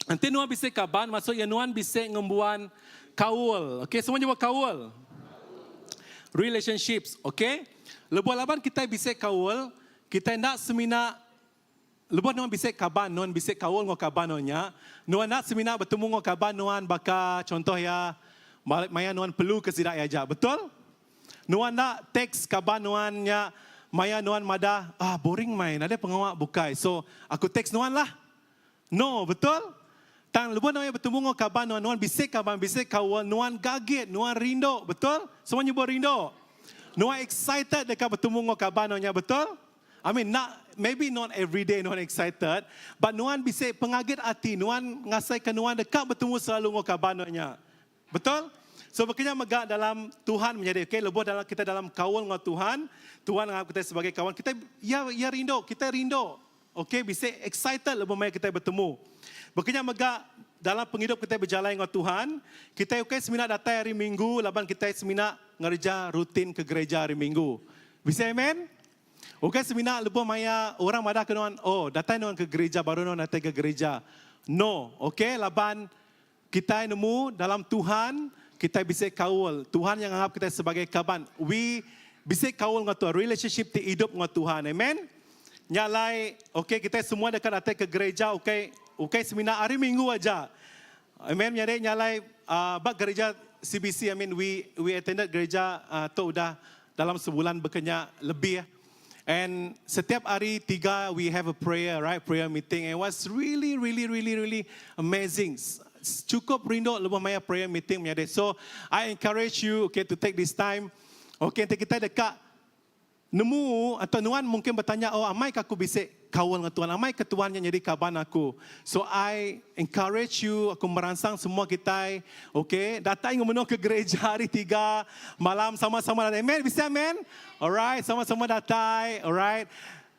nanti nuan bisik kaban, maksudnya nuan bisik ngembuan kaul. Okay, semua nyebut kaul. Relationships, okay? Lebuh laban kita bisik kaul, kita nak semina Lebuh nuan bisik kaban, nuan bisik kaul ngau kaban nuan Nuan nak semina bertemu ngau kaban nuan baka contoh ya maya nuan perlu ke sidak ya betul? Nuan nak text kaban nuan nya maya nuan madah ah boring main ada pengawak bukai. So aku text nuan lah. No, betul? Tang lebuh nuan bertemu ngau kaban nuan, nuan bisik kaban bisik kaul nuan gagit, nuan rindu, betul? Semua nyebut rindu. Nuan excited dekat bertemu ngau kaban nuan betul? I mean, not maybe not every day nuan excited, but nuan bisa pengagit hati, nuan ngasai ke nuan dekat bertemu selalu ngau kaban nuannya. Betul? So bekerja megak dalam Tuhan menjadi okay, lebuh dalam kita dalam kaul dengan Tuhan, Tuhan anggap kita sebagai kawan, kita ya ya rindu, kita rindu. Okay, bisa excited lebuh maya kita bertemu. Bekerja megak dalam penghidup kita berjalan dengan Tuhan, kita okay semina datang hari Minggu, laban kita semina ngerja rutin ke gereja hari Minggu. Bisa amen? Okay, semina lebuh maya orang madah ke nuan, oh datang nuan ke gereja baru nuan datang ke gereja. No, okay, laban kita nemu dalam Tuhan kita bisa kaul. Tuhan yang anggap kita sebagai kaban. We bisa kaul dengan Tuhan, relationship ti hidup dengan Tuhan. Amen. Nyalai, okay, kita semua dekat datang ke gereja, okay, okay semina hari Minggu aja. Amen. Nyalai nyalai uh, bak gereja CBC, I mean we we attended gereja tu udah dalam sebulan berkenya lebih ya. And setiap hari tiga we have a prayer, right? Prayer meeting. And it was really, really, really, really amazing. Cukup rindu lebuh maya prayer meeting menyadi. So I encourage you, okay, to take this time. Okay, nanti kita dekat nemu atau nuan mungkin bertanya, oh amai aku bisa kawal dengan Tuhan, amai ke Tuhan yang jadi kaban aku. So I encourage you, aku merangsang semua kita, okay, datang menuh ke gereja hari tiga malam sama-sama datang. Amen, bisa amen? Alright, sama-sama datang, alright.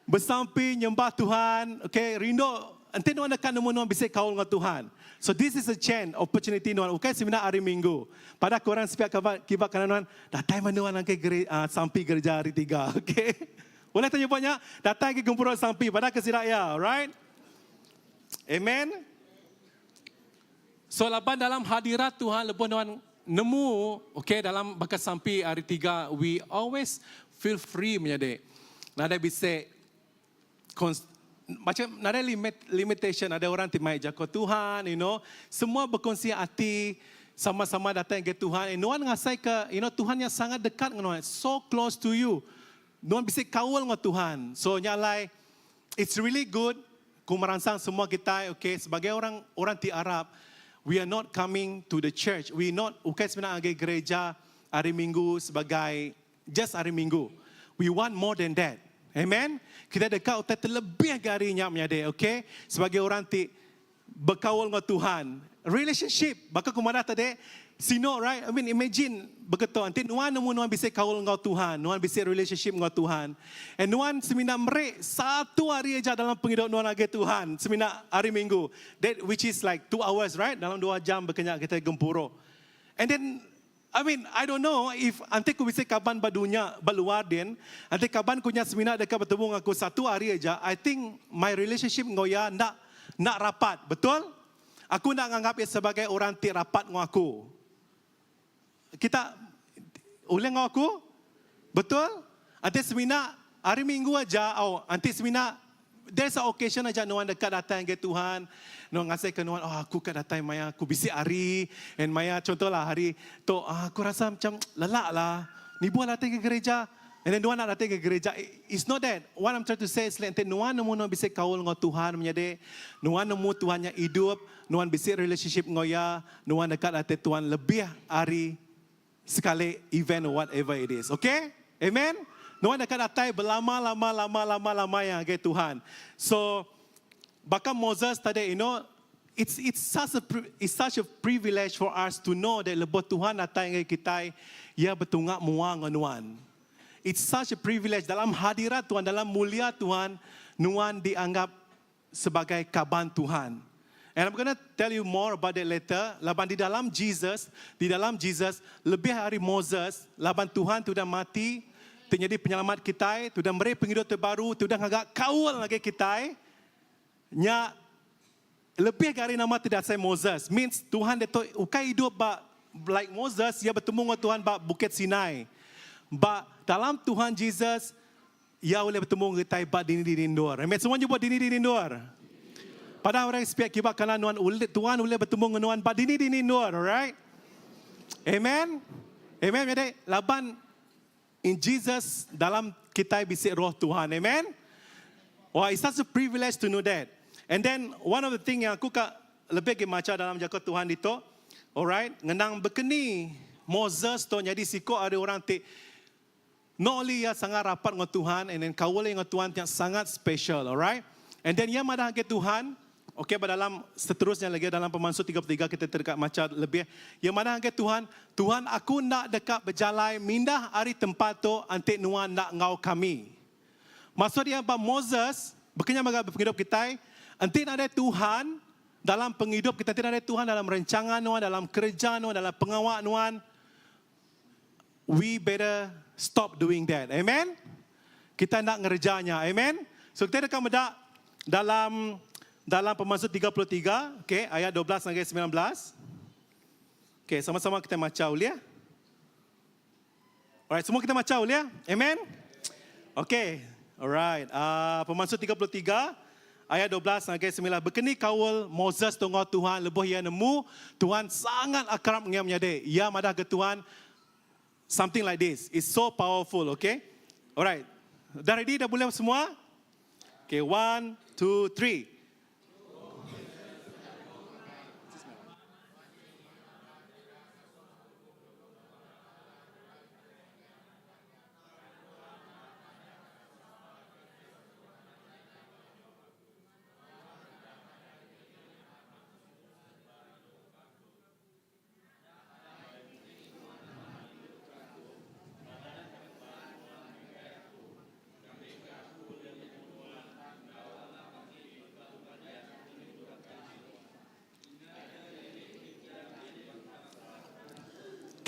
Bersampi nyembah Tuhan, okay, rindu nanti nuan dekat nemu nuan bisa kawal dengan Tuhan. So this is a chance, opportunity nuan. Okay, semina hari Minggu. Pada korang sepiak kibak kanan nuan, datang mana nuan ke gereja, sampi gereja hari tiga, okay? Boleh tanya banyak, datang ke kumpulan sampi pada kesirak ya, alright? Amen. So laban dalam hadirat Tuhan lebuh nuan nemu, okay, dalam bakat sampi hari tiga, we always feel free menjadi. Nada bisa macam ada limit limitation ada orang ti mai jaga Tuhan you know semua berkongsi hati sama-sama datang ke Tuhan and nuan ngasai ke you know Tuhan yang sangat dekat dengan nuan so close to you nuan bisa kawal dengan Tuhan so nyalai it's really good ku merangsang semua kita okay sebagai orang orang ti Arab we are not coming to the church we not okay sebenarnya ke gereja Hari Minggu sebagai just Hari Minggu. We want more than that. Amen. Kita deka utai terlebih ke hari nya menyadi, okay? Sebagai orang ti bekaul enggau Tuhan. Relationship, baka ku madah tadi, sino right? I mean imagine beketo enti nuan nemu nuan bisi kaul enggau Tuhan, nuan bisi relationship enggau Tuhan. And nuan semina meri satu hari aja dalam pengidup nuan ngagai Tuhan, semina hari Minggu. That which is like two hours right? Dalam dua jam bekenya kita gempuru. And then I mean, I don't know if enti ku bisi kaban ba dunya ba luar din, enti kaban ku nya semina deka betemu enggau aku satu hari aja, I think my relationship enggau iya enda enda rapat. Betul? Aku enda nganggap iya sebagai orang ti rapat enggau aku. Kita ulih enggau aku? Betul? Enti semina hari minggu aja, oh, enti semina there's a occasion aja nuan deka datai ngagai Tuhan, nuan ngasaika nuan, oh aku ka datai maya aku bisi hari, and maya contohlah hari tu, ah, aku rasa macam lelak lah, nibuh datai ke gereja, and then nuan nak datai ke gereja. It's not that. What I'm trying to say is like, enti nuan nemu nuan bisi kaul enggau Tuhan menyadi, nuan nemu Tuhan nya idup, nuan bisi relationship enggau iya, nuan deka datai Tuhan lebih ari Sekali event or whatever it is. Okay? Amen? Nuan deka datai belama lama lama lama lama ya ngagai Tuhan. So baka Moses tadi you know it's it's such a it's such a privilege for us to know that lebuh Tuhan datai ngagai kitai iya betunga mua enggau nuan. It's such a privilege dalam hadirat Tuhan dalam mulia Tuhan nuan dianggap sebagai kaban Tuhan. And I'm gonna tell you more about that later. Laban di dalam Jesus, di dalam Jesus, lebih ari Moses, laban Tuhan ti udah mati, ti nyadi penyelamat kitai, ti udah meri pengidup ti baru, ti udah ngaga kaul ngagai kitai, nya lebih ga ari nama ti dasai Moses. Means Tuhan diatu ukai idup ba like Moses, iya betemu enggau Tuhan ba Bukit Sinai. Ba dalam Tuhan Jesus, Iya ulih betemu enggau kitai ba dini-dini endur. Amen. Semua nyebut dini-dini endur. Padah orang sepiak kiba kanan nuan ulih Tuhan ulih betemu enggau nuan ba dini-dini endur, alright? Amen. Amen menyadi laban in Jesus dalam kitai bisi roh Tuhan. Amen. Wah, it's such a privilege to know that. And then one of the thing yang aku ka lebih agi macha dalam jaku Tuhan ditu, alright, ngenang bekeni Moses tu nyadi siku ari orang ti Not only iya sangat rapat enggau Tuhan and then kaul iya enggau Tuhan ti sangat special alright. And then iya madah ngagai Tuhan, okay ba dalam seterusnya lagi dalam Pemansut 33 kita deka macha lebih. Iya madah ngagai Tuhan, Tuhan aku enda deka bejalai mindah ari tempat tu enti nuan enda enggau kami. Maksud iya ba Moses, baka nya mega ba pengidup kitai, enti nadai Tuhan dalam pengidup kitai, enti nadai Tuhan dalam rencangan nuan, dalam kereja nuan, dalam pengawa nuan, We better stop doing that. Amen? Kita enda ngereja nya. Amen? So kita deka meda dalam dalam Pemansut 33, okay, ayat 12 ngagai 19. Okay, sama-sama kita macha ulih. Alright, semua kita macha ulih. Amen? Okay, alright. Uh, Pemansut 33, ayat 12 ngagai 19. Bekeni kaul Moses tu enggau Tuhan lebuh iya nemu Tuhan sangat akrab enggau menyadi. Iya madah ke Tuhan something like this. It's so powerful, okay? Alright. Dah ready? Dah boleh semua? Okay, one, two, three.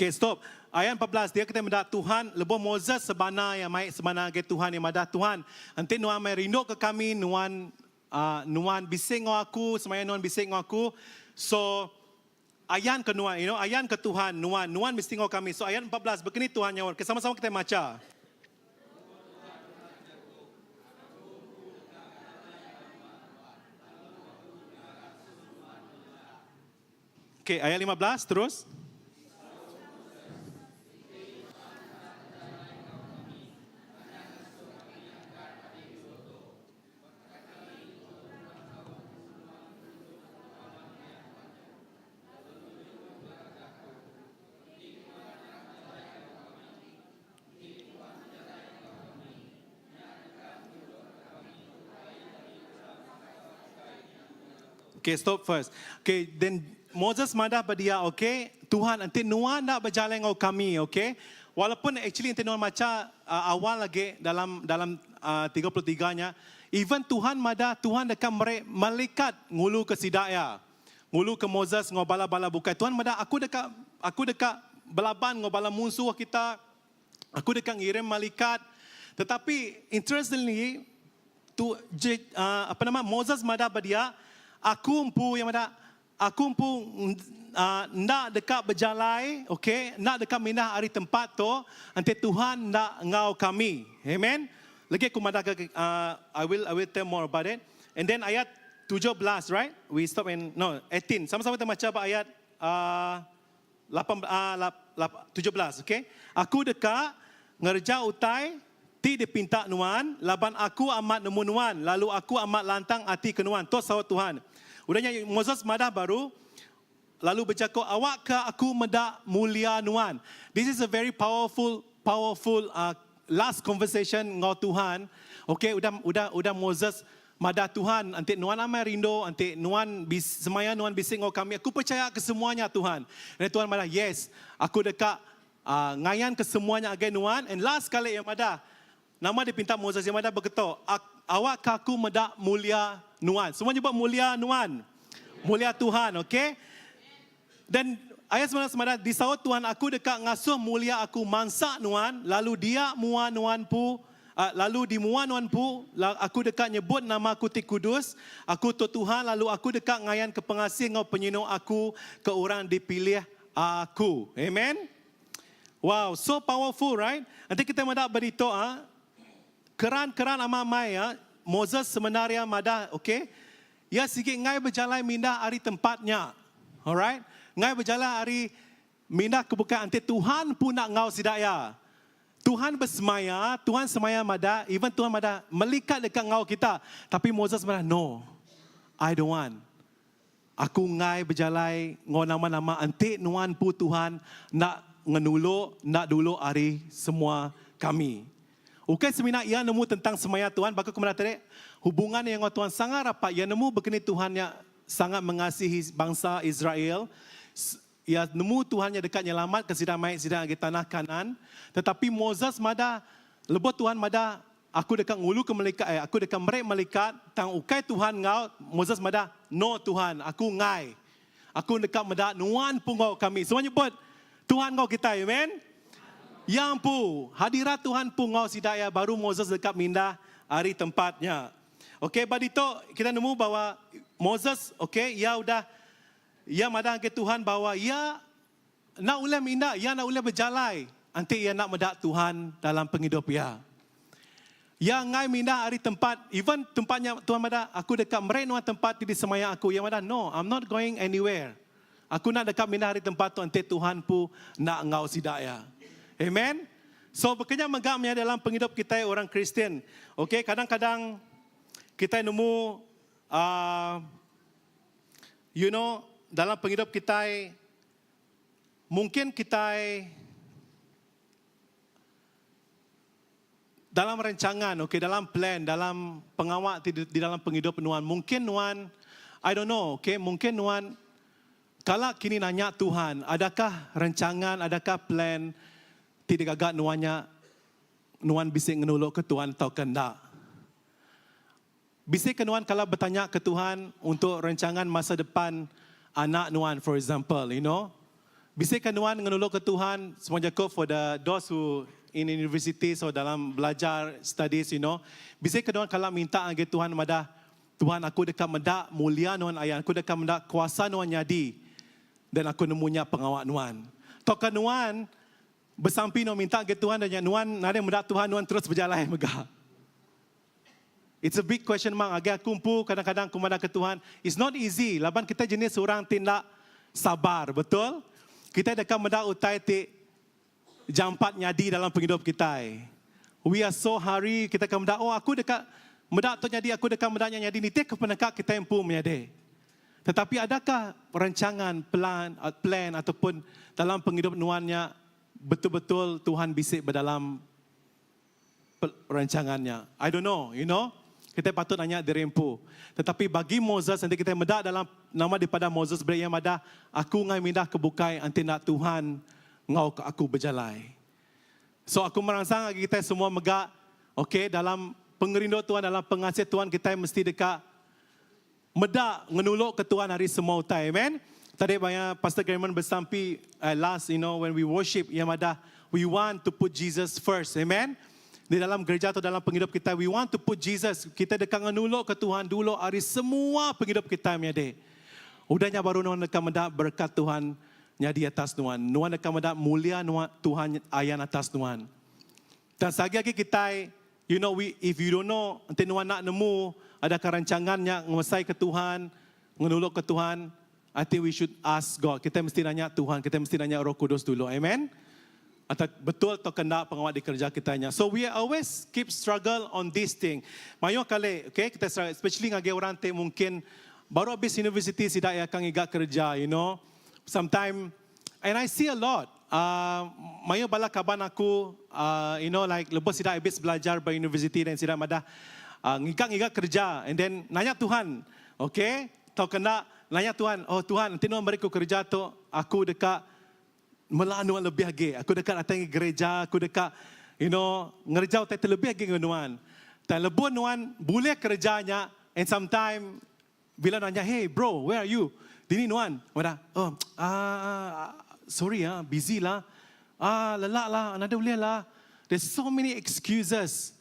Okay, stop. Ayat 14, dia kita meda Tuhan, lebuh Moses sebana yang mai sebana ngagai Tuhan, iya madah, Tuhan, enti nuan mai rindu ke kami, nuan uh, nuan bisi enggau aku, semaya nuan bisi enggau aku. So, ayan ke nuan, you know, ayan ke Tuhan, nuan, nuan mesti enggau kami. So, ayat 14, begini Tuhan nyaut. Okay, sama-sama kita macha. Okey, ayat 15 terus. Okay, stop first. Okay, then Moses madah ba dia, okay, Tuhan enti nuan enda bejalai enggau kami, okay. Walaupun actually enti nuan macha uh, awal lagi dalam dalam uh, 33 nya, even Tuhan madah Tuhan deka meri malaikat ngulu ke sida iya. Ngulu ke Moses enggau bala-bala bukai. Tuhan madah aku deka aku deka belaban enggau bala munsuh kita. Aku deka ngirim malaikat. Tetapi interestingly Tu apa nama Moses madah ba dia, Aku empu iya madah, aku empu enda deka bejalai, okay, enda deka mindah ari tempat tu enti Tuhan enda enggau kami. Amen. Legi aku madah ke I will I will tell more about it. And then ayat 17, right? We stop in no, 18. Sama-sama kita macha ba ayat uh, Lapan 17, okay. Aku deka ngereja utai ti dipinta nuan, laban aku amat nemu nuan, lalu aku amat lantang ati ke nuan. Tu saut Tuhan. Udah nya Moses madah baru, lalu bejaku, Awakka aku meda mulia nuan. This is a very powerful, powerful uh, last conversation enggau Tuhan. Okay, udah udah udah Moses Madah Tuhan, enti Nuan amai rindu, enti Nuan bis, semaya Nuan bisi enggau kami, aku pechaya ke semua nya, Tuhan. And then Tuhan madah, yes, aku deka uh, ngayan ke semua nya agai Nuan. And last sekali iya madah, nama dipinta Moses, iya madah beketo, awakka aku meda mulia Nuan. Semua nyebut mulia Nuan. Mulia Tuhan, okay? Dan ayat 19 madah, disaut Tuhan, Aku deka ngasuh mulia Aku mansa nuan, lalu dia mua nuan empu, lalu di mua nuan empu, Aku deka nyebut nama Aku ti kudus, Aku tu Tuhan, lalu Aku deka ngayanka pengasih enggau penyinu Aku ke orang dipilih Aku. Amen. Wow, so powerful, right? Enti kita meda ba ditu, ah, keran-keran amai-amai, ah, Moses sebenar iya madah, okay, Iya sigi enggai bejalai mindah ari tempat nya. Alright. Enggai bejalai ari mindah ke bukai enti Tuhan pun enda enggau sida iya. Tuhan besemaya, Tuhan semaya madah, even Tuhan madah melikat deka enggau kita. Tapi Moses madah, no, I don't want. Aku enggai bejalai enggau nama-nama enti nuan empu Tuhan enda ngenulu enda dulu ari semua kami. Ukai semina iya nemu tentang semaya Tuhan baka ku meda tadi, hubungan iya enggau Tuhan sangat rapat. Iya nemu bekeni Tuhan nya sangat mengasihi bangsa Israel. Iya nemu Tuhan nya deka nyelamatka sida mai sida ngagai tanah Kanaan. Tetapi Moses madah lebuh Tuhan madah Aku deka nguluka melikat, eh, aku deka meri melikat, tang ukai Tuhan enggau, Moses madah, No, Tuhan, aku enggai. Aku deka meda Nuan empu enggau kami. Semua nyebut, Tuhan enggau kitai, amen? Iya empu, hadirat Tuhan empu enggau sida iya, baru Moses deka mindah ari tempat nya. Okay, ba ditu kita nemu bahawa Moses, okay, iya udah, iya madah ngagai Tuhan bahawa iya Enda ulih minda, iya enda ulih bejalai enti iya enda meda Tuhan dalam pengidup iya. Iya enggai mindah ari tempat, even tempat nya Tuhan madah, aku deka meri nuan tempat ti disemaya aku. Iya madah, no, I'm not going anywhere. Aku enda deka mindah ari tempat tu enti Tuhan empu enda enggau sida iya. Amen. So baka nya mega menya dalam pengidup kitai orang Kristian. Okay, kadang-kadang kitai nemu uh, you know, dalam pengidup kitai Mungkin kitai dalam rancangan, okay, dalam plan, dalam pengawa ti di dalam pengidup nuan, mungkin nuan, I don't know, okay, mungkin nuan kala kini nanya Tuhan, adakah rancangan, adakah plan ti digaga nuan nya, nuan bisi ngenuluka Tuhan tauka enda. Bisi ke nuan kala betanya ke Tuhan untuk rancangan masa depan anak nuan for example, you know. Bisi ke nuan ngenulu ke Tuhan semua jaku for the those who in universities or dalam belajar studies you know. Bisi ke nuan kala minta ngagai Tuhan madah, Tuhan aku deka meda mulia nuan ayan, aku deka meda kuasa nuan nyadi dan aku nemu nya pengawa nuan. Tauka nuan besampi nuan minta ngagai Tuhan dan nya nuan nadai meda Tuhan nuan terus bejalai mega. It's a big question mark agi aku empu kadang-kadang aku madah ke Tuhan, it's not easy laban kitai jenis orang ti enda sabar, betul? Kitai deka meda utai ti jampat nyadi dalam pengidup kitai. We are so hurry, kitai ka meda, oh aku deka meda tu nyadi, aku deka meda nya nyadi nitihka peneka kitai empu menyadi. Tetapi adakah perancangan, plan, plan ataupun dalam pengidup nuan nya betul-betul Tuhan bisi ba dalam rancangan nya. I don't know, you know. Kita patut nanya diri empu. Tetapi bagi Moses, nanti kita meda dalam nama daripada Moses beri yang madah, aku ngai mindah ke bukai anti nak Tuhan ngau ke aku berjalai. So aku merangsang lagi kita semua megak, okay, dalam pengerindu Tuhan, dalam pengasih Tuhan kita mesti dekat meda ngenuluk ke Tuhan hari semua utai. Amen. Tadi banyak Pastor German bersampi last, when we worship, yang madah, we want to put Jesus first. Amen. Di dalam gereja atau dalam penghidup kita, we want to put Jesus. Kita dekat ngenuluk ke Tuhan dulu hari semua penghidup kita, menyadi. Udahnya baru nuan dekat mendak berkat Tuhan nyadi atas nuan. Nuan dekat mendak mulia nuan Tuhan ayan atas nuan. Dan sagi lagi kita, we if you don't know, nanti nuan nak nemu, ada kerancangannya menguasai ke Tuhan, ngenuluk ke Tuhan, I think we should ask God. Kita mesti nanya Tuhan, kita mesti nanya Roh Kudus dulu. Amen. Atau betul atau kena pengawal di kerja kita nya. So we always keep struggle on this thing. Mayo kali, okay, kita struggle, especially ngagi orang te mungkin baru habis university sidak ya akan igak kerja. Sometime, and I see a lot. Mayo bala kaban aku, like lepas sidak habis belajar by university dan sidak madah ngigak-ngigak kerja and then nanya Tuhan, okay, tau kena nanya Tuhan, oh Tuhan, nanti nuan beri aku kerja tu, aku dekat melanu lebih lagi. Aku dekat datang ke gereja, aku dekat ngerja utai terlebih lagi dengan nuan. Dan lebuh nuan boleh kerjanya and sometime bila nanya, hey bro, where are you? Dini nuan, Madah, oh, ah, sorry ah, busy lah. Ah, lelak lah, nada boleh lah. There's so many excuses.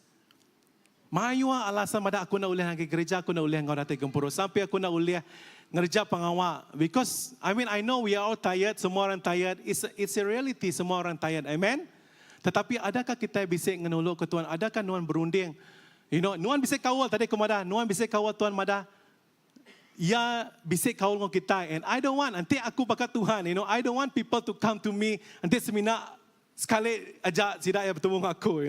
Mayu alasan pada aku nak ulih ke gereja, aku nak ulih ngau datang gempuru. Sampai aku nak ulih ngerja pengawak. Because, I mean, I know we are all tired, semua orang tired. It's a reality, semua orang tired. Amen? Tetapi adakah kita bisa ngenuluk ke Tuhan? Adakah nuan berunding? Nuan bisa kawal tadi aku madah, nuan bisa kawal Tuhan madah. Ya bisa kawal dengan kita and I don't want nanti aku bakat Tuhan, I don't want people to come to me nanti semina sekali aja tidak ya bertemu dengan aku.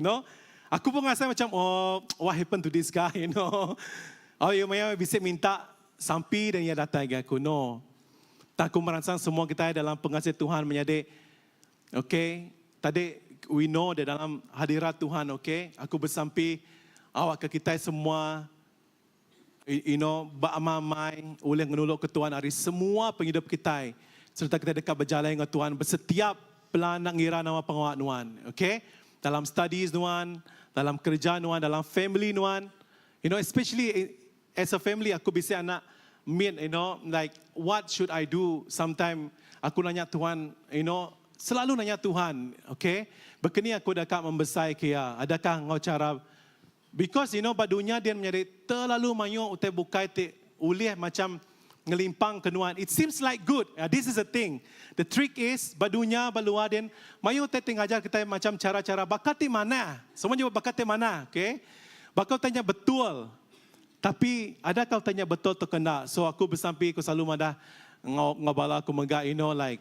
Aku pun rasa macam oh what happened to this guy. Oh ya maya bisa minta sampai dan ia datang ke aku. No. Tak aku merangsang semua kita dalam pengasih Tuhan menjadi okay. Tadi we know di dalam hadirat Tuhan, okay. Aku bersampi awak ke kita semua beramai oleh ngenuluk ke Tuhan hari semua penghidup kita serta kita dekat berjalan dengan Tuhan bersetiap pelan nak ngira nama pengawak nuan, okay? Dalam studies nuan, dalam kerja nuan, dalam family nuan. Especially as a family aku bisa anak mean, like what should I do? Sometimes aku nanya Tuhan, selalu nanya Tuhan, okay? Begini aku dekat membesar kia. Adakah ngau cara Because badunya dia menjadi terlalu mayu utai bukai te ulih macam ngelimpang kenuan. It seems like good. This is a thing. The trick is badunya balua den mayu te ngajar kita macam cara-cara bakat di mana. Semua jawab bakat di mana, okay? Bakal tanya betul. Tapi ada kau tanya betul atau kena. So aku bersampi aku selalu madah ngau ngabala aku megak like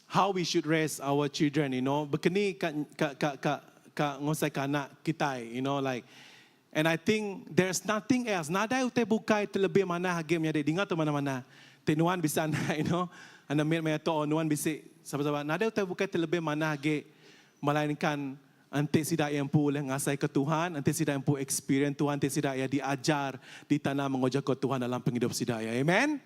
how we should raise our children. Bekeni ka ka ka ka ka ngosai ka anak kita, like and I think there's nothing else. Nada utai bukai terlebih mana hagi menjadi dengar tu mana-mana. Te nuan bisa anak, anak mir maya to nuan bisa sahabat-sahabat. Nada utai bukai terlebih mana hagi melainkan ante sidak yang pu oleh ngasai ke Tuhan, ante sidak yang pu experience Tuhan, ante sidak yang diajar di tanah mengojak ke Tuhan dalam penghidup sidak ya. Amen.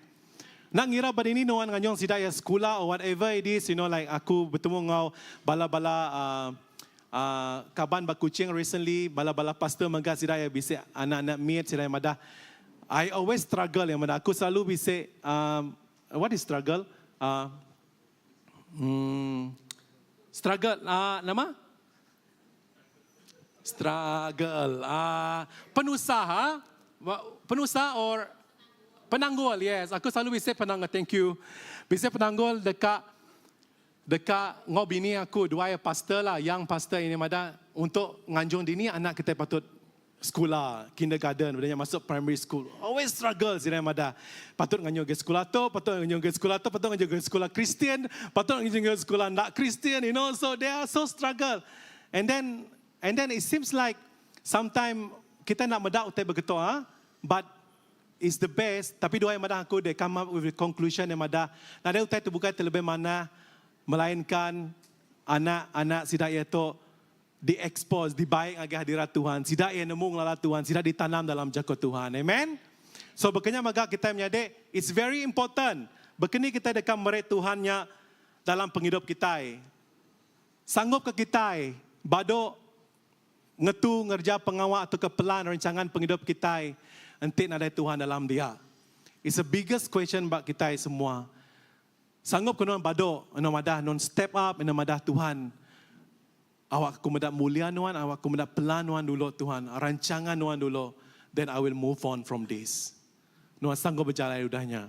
Nak ngira pada ini nuan nganyong sidak ya sekolah or whatever it is, like aku bertemu ngau bala-bala kaban bakucing recently, bala-bala pastor mengga sidak ya bisa anak-anak miat sidak yang madah. I always struggle yang madah. Aku selalu bisa, what is struggle? Struggle, nama? Struggle. Penusaha, penusaha or penanggul, yes. Aku selalu bisa penanggul, thank you. Bisa penanggul dekat dekat ngau bini aku, dua ya pastor lah, yang pastor ini mada untuk nganjung dini anak kita patut sekolah, kindergarten, bedanya masuk primary school. Always struggle sini mada. Patut nganjung ke sekolah tu, patut nganjung ke sekolah tu, patut nganjung ke sekolah Kristian, patut nganjung ke sekolah nak Kristian, so they are so struggle. And then it seems like sometimes kita nak medak utai begitu ah, but it's the best. Tapi dua yang madah aku they come up with the conclusion yang madah. Nada utai tu bukan terlebih mana melainkan anak-anak sidak itu Di expose, dibai ngagai hadirat Tuhan. Sida iya nemu ngelala Tuhan, sida ditanam dalam jaku Tuhan. Amen. So bekenya mega kitai menyadi, it's very important. Bekeni kitai deka meri Tuhan nya dalam pengidup kitai. Sanggup ke kitai badu ngetu ngereja pengawa tauka pelan rancangan pengidup kitai enti nadai Tuhan dalam dia? It's the biggest question ba kitai semua. Sanggup ke nuan badu enda madah nuan step up enda madah Tuhan awak aku meda mulia nuan awak aku meda pelan nuan dulu Tuhan rancangan nuan dulu then I will move on from this. Nuan sanggup bejalai udah nya.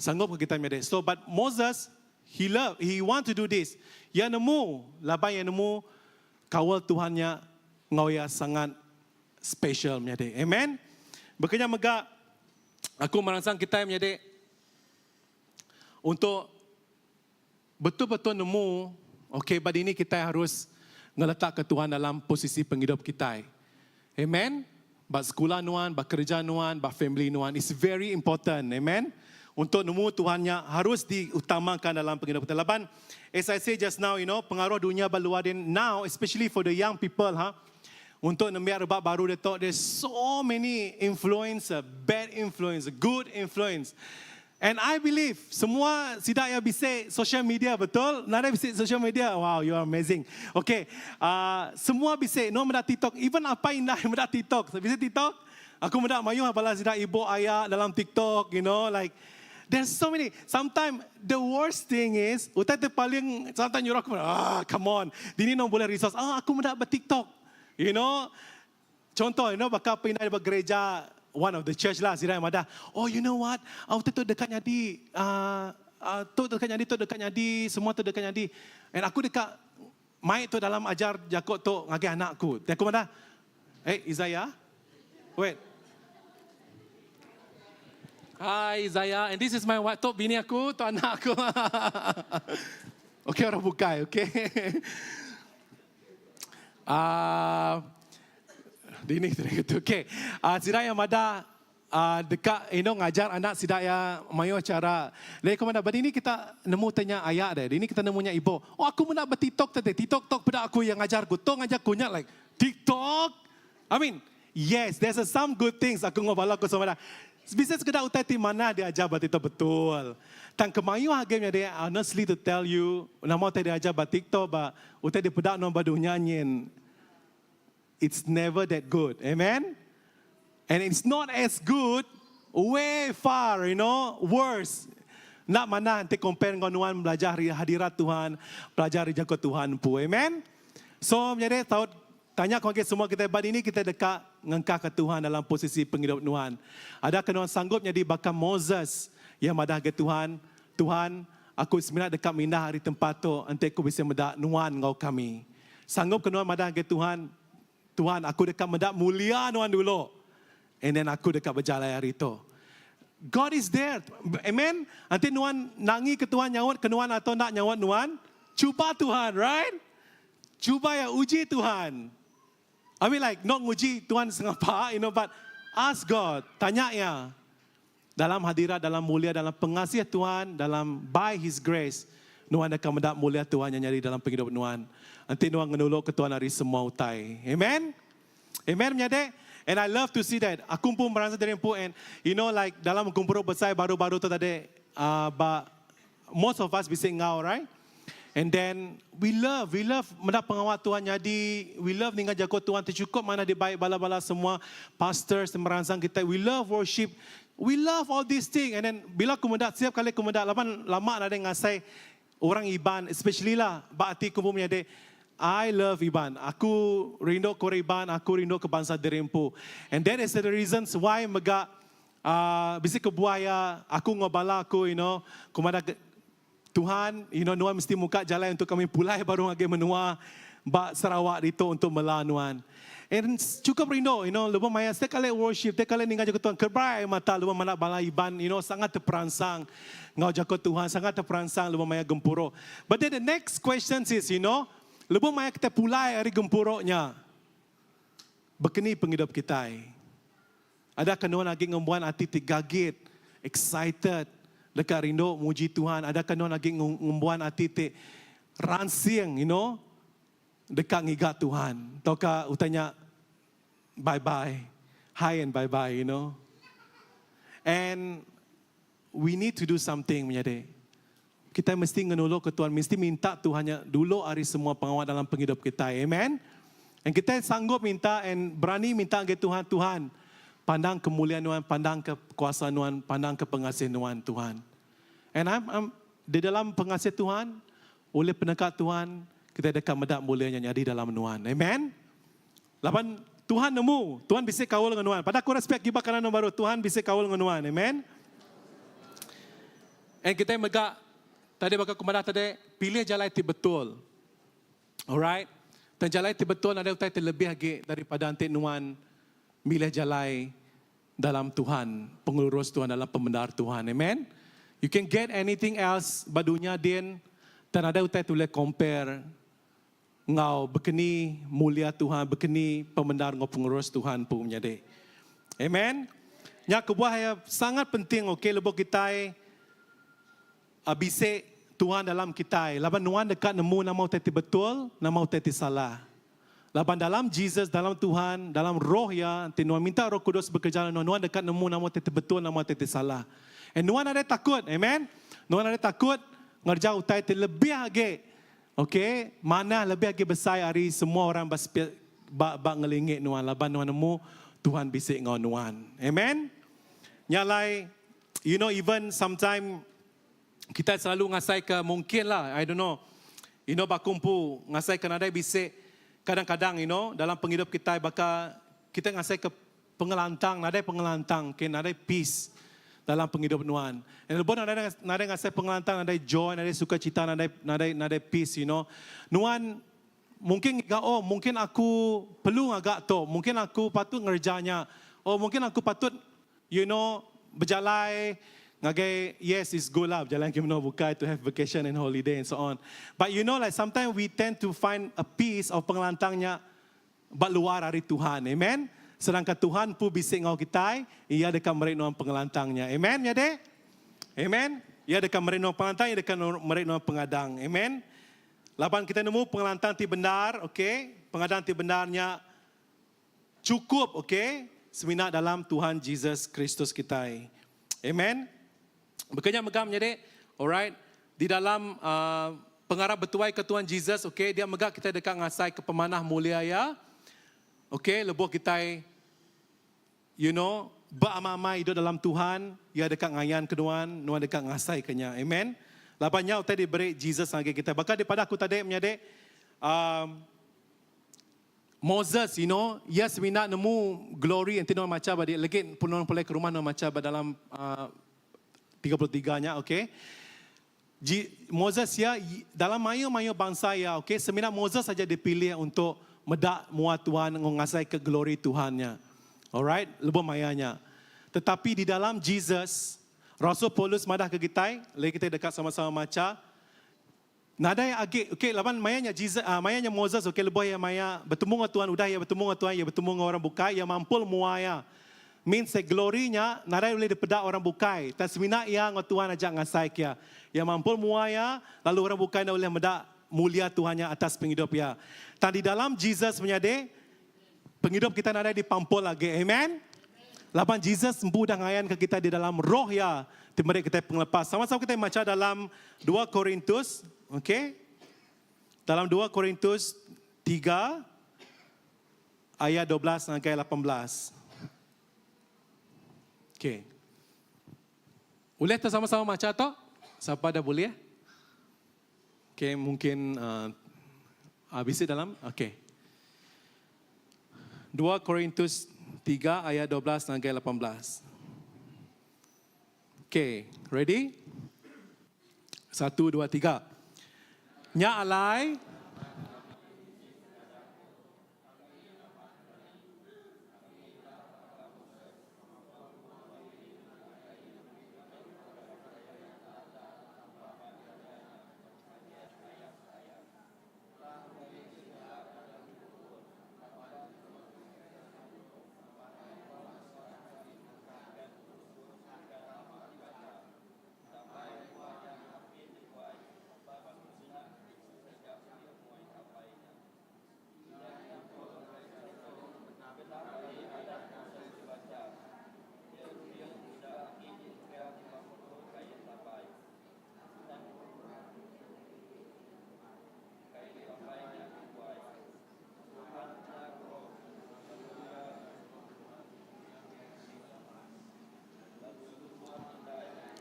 Sanggup ke kitai menyadi. So but Moses he love he want to do this. Iya nemu laban iya nemu kaul Tuhan nya enggau iya sangat special menyadi. Amen. Baka nya mega aku meransang kitai menyadi Untuk betul-betul nemu, okay, ba dini kitai harus ngeletakka Tuhan dalam posisi pengidup kitai. Amen. Ba sekula nuan, ba kereja nuan, ba family nuan, it's very important. Amen. Untuk nemu Tuhan nya harus diutamakan dalam pengidup kitai. Laban, as I say just now, you know, pengaruh dunya ba luar din now, especially for the young people, ha, untuk nembiak rebak baru ditu, there's so many influence, bad influence, good influence. And I believe semua sida yang bisa social media betul? Nada bisa social media. Wow, you are amazing. Okay, semua bisa. No meda TikTok. Even apa indah meda TikTok. Bisa TikTok? Aku meda mayuh bala sida ibu ayah dalam TikTok, you know, like there's so many. Sometimes the worst thing is, utai tu paling sometimes nyuruh aku, ah, come on. Dini no boleh resource. Ah, aku meda TikTok. You know, contoh, you know, bakal pindah di gereja one of the church lah sida yang madah oh you know what oh tu dekat nyadi uh, tu dekat nyadi tu dekat nyadi semua tu dekat nyadi and aku dekat mai tu dalam ajar jakuk tu ngagai anakku dan aku madah eh Isaiah wait Hi Isaiah and this is my wife tu bini aku tu anak aku okay orang bukai okay Dini tadi tu. Okey. Sida yang madah dekat you know ngajar anak sida ya mayo cara. Lagi aku madah ini kita nemu tanya ayah deh. Ini kita nemunya ibu. Oh aku nak berTikTok tadi. TikTok tok pada aku yang ngajar aku. Tok ngajar aku like TikTok. I mean, yes, there's a some good things aku ngobal aku sama dah. Bisa sekedar utai ti mana dia ajar ba TikTok betul. Tang kemayu agaknya dia honestly to tell you, nama utai dia ajar ba TikTok ba utai dia pedak nom ba dunia nyin. It's never that good. Amen? And it's not as good, way far, you know, worse. Nak mana nanti compare dengan nuan belajar hadirat Tuhan, belajar jaga Tuhan pu. Amen? So, menjadi tahu tanya kau semua kita bad ini kita dekat ngengkah ke Tuhan dalam posisi penghidup nuan. Ada ke nuan sanggup jadi bakal Moses yang madah ke Tuhan, Tuhan, aku sebenarnya dekat mindah hari tempat tu, nanti aku bisa medak nuan ngau kami. Sanggup ke nuan madah ke Tuhan, Tuhan aku dekat medak mulia nuan dulu. And then aku dekat berjalan hari itu. God is there. Amen. Nanti nuan nangi ke Tuhan nyawat ke nuan atau nak nyawat nuan. Cuba Tuhan, right? Cuba ya uji Tuhan. I mean like not nguji Tuhan sengapa, you know, but ask God, tanya ya. Dalam hadirat, dalam mulia, dalam pengasih Tuhan, dalam by His grace, nuan akan mendak mulia Tuhan yang nyari dalam penghidup nuan. Nanti nuan ngenuluk ke Tuhan hari semua utai. Amen. Amen menyadek. And I love to see that. Aku pun merasa dari pun and you know like dalam kumpul besar baru-baru tu tadi ba, most of us bisa ngau, right? And then we love mendak pengawal Tuhan jadi, we love dengan jago Tuhan tercukup mana dia baik bala-bala semua pastors merangsang kita. We love worship. We love all these things. And then bila aku mendak, setiap kali aku mendak, lama lama ada ngasai orang Iban, especially lah, bak hati aku pun menyadari, I love Iban. Aku rindu ke Iban, aku rindu ke bangsa Derempu. And that is the reasons why mega bisi ke buaya, aku ngobala aku, you know, kumada Tuhan, you know, nuan mesti muka jalan untuk kami pulai baru lagi menua bak Sarawak itu untuk melanuan. And cukup rindu, you know, lepas maya setiap kali worship, setiap kali ninga jago Tuhan, kerbai mata lepas mana bala Iban, you know, sangat terperangsang. Ngau jago Tuhan, sangat terperangsang lepas maya gempuro. But then the next question is, you know, lepas maya kita pulai hari gempuroknya, berkeni penghidup kita. Ada kenuan lagi ngembuan hati tigagit, excited, dekat rindu muji Tuhan. Ada kenuan lagi ngembuan hati ti ransing, you know. deka ngiga Tuhan. Tauka utai nya bye bye, hi and bye bye, you know. And we need to do something menyadi. Kitai mesti ngenulu ke Tuhan, mesti minta Tuhan nya dulu ari semua pengawa dalam pengidup kitai. Amen. And kitai sanggup minta and berani minta ngagai Tuhan, Tuhan, pandang ke mulia nuan, pandang ke kuasa nuan, pandang ke pengasih nuan, Tuhan. And I'm, I'm, di dalam pengasih Tuhan, ulih peneka Tuhan, kitai deka meda mulia nya nyadi dalam nuan. Amen. Laban Tuhan nemu, Tuhan bisi kaul enggau nuan. Padah aku respect kiba kanan nuan baru, Tuhan bisi kaul enggau nuan. Amen. And kitai mega tadi baka aku madah tadi, pilih jalai ti betul. Alright. Dan jalai ti betul nadai utai ti lebih agi daripada enti nuan milih jalai dalam Tuhan, pengelurus Tuhan dalam pemendar Tuhan. Amen. You can get anything else ba dunya din, tang nadai utai ti ulih compare enggau bekeni mulia Tuhan, bekeni pemendar enggau pengurus Tuhan empu menyadi. Amen. Nya kebuah iya sangat penting okay lebuh kitai bisi Tuhan dalam kitai laban nuan deka nemu nama utai ti betul, nama utai ti salah. Laban dalam Jesus, dalam Tuhan, dalam roh iya, enti nuan minta Roh Kudus bekereja dalam nuan, nuan deka nemu nama utai ti betul, nama utai ti salah. And nuan nadai takut. Amen. Nuan nadai takut ngereja utai ti lebih agi Ok, manah lebih agi besai ari semua orang ba sepi ba ba ngelingi nuan laban nuan nemu Tuhan bisi enggau nuan. Amen. Nya alai you know even sometime kitai selalu ngasai ke mungkin lah I don't know you know ba aku empu ngasai ke nadai bisi kadang-kadang you know dalam pengidup kitai baka kitai ngasai ke Pengelantang, nadai pengelantang, okay, nadai peace dalam pengidup nuan. And lebuh nadai nadai ngasai pengelantang, nadai joy, nadai sukacita, nadai nadai nadai peace, you know. Nuan mungkin ngiga oh mungkin aku perlu ngaga tu, mungkin aku patut ngereja nya. Oh mungkin aku patut you know bejalai ngagai yes it's good lah bejalai ngagai menua bukai to have vacation and holiday and so on. But you know like sometimes we tend to find a peace or pengelantang nya Ba luar ari Tuhan. Amen. Sedangka Tuhan empu bisi enggau kitai, Iya deka meri nuan pengelantang nya. Amen, menyadi? Amen. Iya deka meri nuan pengelantang, Iya deka meri nuan pengadang. Amen. Laban kitai nemu pengelantang ti bendar, okay, pengadang ti bendar nya chukup, okay, semina dalam Tuhan Jesus Kristus kitai. Amen. Baka nya mega menyadi, alright, di dalam uh, pengarap betuai ke Tuhan Jesus, okay, dia mega kitai deka ngasai ke pemanah mulia iya. Okay, lebuh kitai you know, beamai-amai idup dalam Tuhan, iya deka ngayan ke nuan, nuan deka ngasai ke nya. Amen. Laban nya utai diberi Jesus ngagai kitai. Baka dipadah aku tadi menyadi, um, Moses, you know, iya semina nemu glory enti nuan macha ba dia legi pun nuan pulai ke rumah nuan macha ba dalam uh, 33 nya, okay. Ji, Moses iya dalam mayuh-mayuh bangsa iya, okay, semina Moses saja dipilih untuk meda mua Tuhan enggau ngasai ke glory Tuhan nya. Alright, lebuh maya nya. Tetapi di dalam Jesus, Rasul Paulus madah ke kitai, legi kitai deka sama-sama macha, Nadai agi ok laban maya nya Jesus maya nya Moses ok lebuh iya maya betemu enggau Tuhan udah iya betemu enggau Tuhan iya betemu enggau orang bukai iya mampul mua iya means that glory nya nadai ulih dipeda orang bukai tang semina iya enggau Tuhan aja ngasai ke iya. Iya mampul mua iya lalu orang bukai enda ulih meda mulia Tuhan nya atas pengidup iya. Tang di dalam Jesus menyadi pengidup kita nadai dipampul agi. Amen. Laban Jesus empu udah ngayanka kitai di dalam roh iya ti meri kitai pengelepas. Sama-sama kitai macha dalam dua Korintus, okay. Dalam dua Korintus tiga ayat 12 ngagai 18. Okay. Ulih tu sama-sama macha tu? Sapa dah boleh? Okay, mungkin uh, bisi dalam? Okay. 2 Korintus 3 ayat 12 ngagai 18. Okay, ready? Satu, dua, tiga. Nya alai,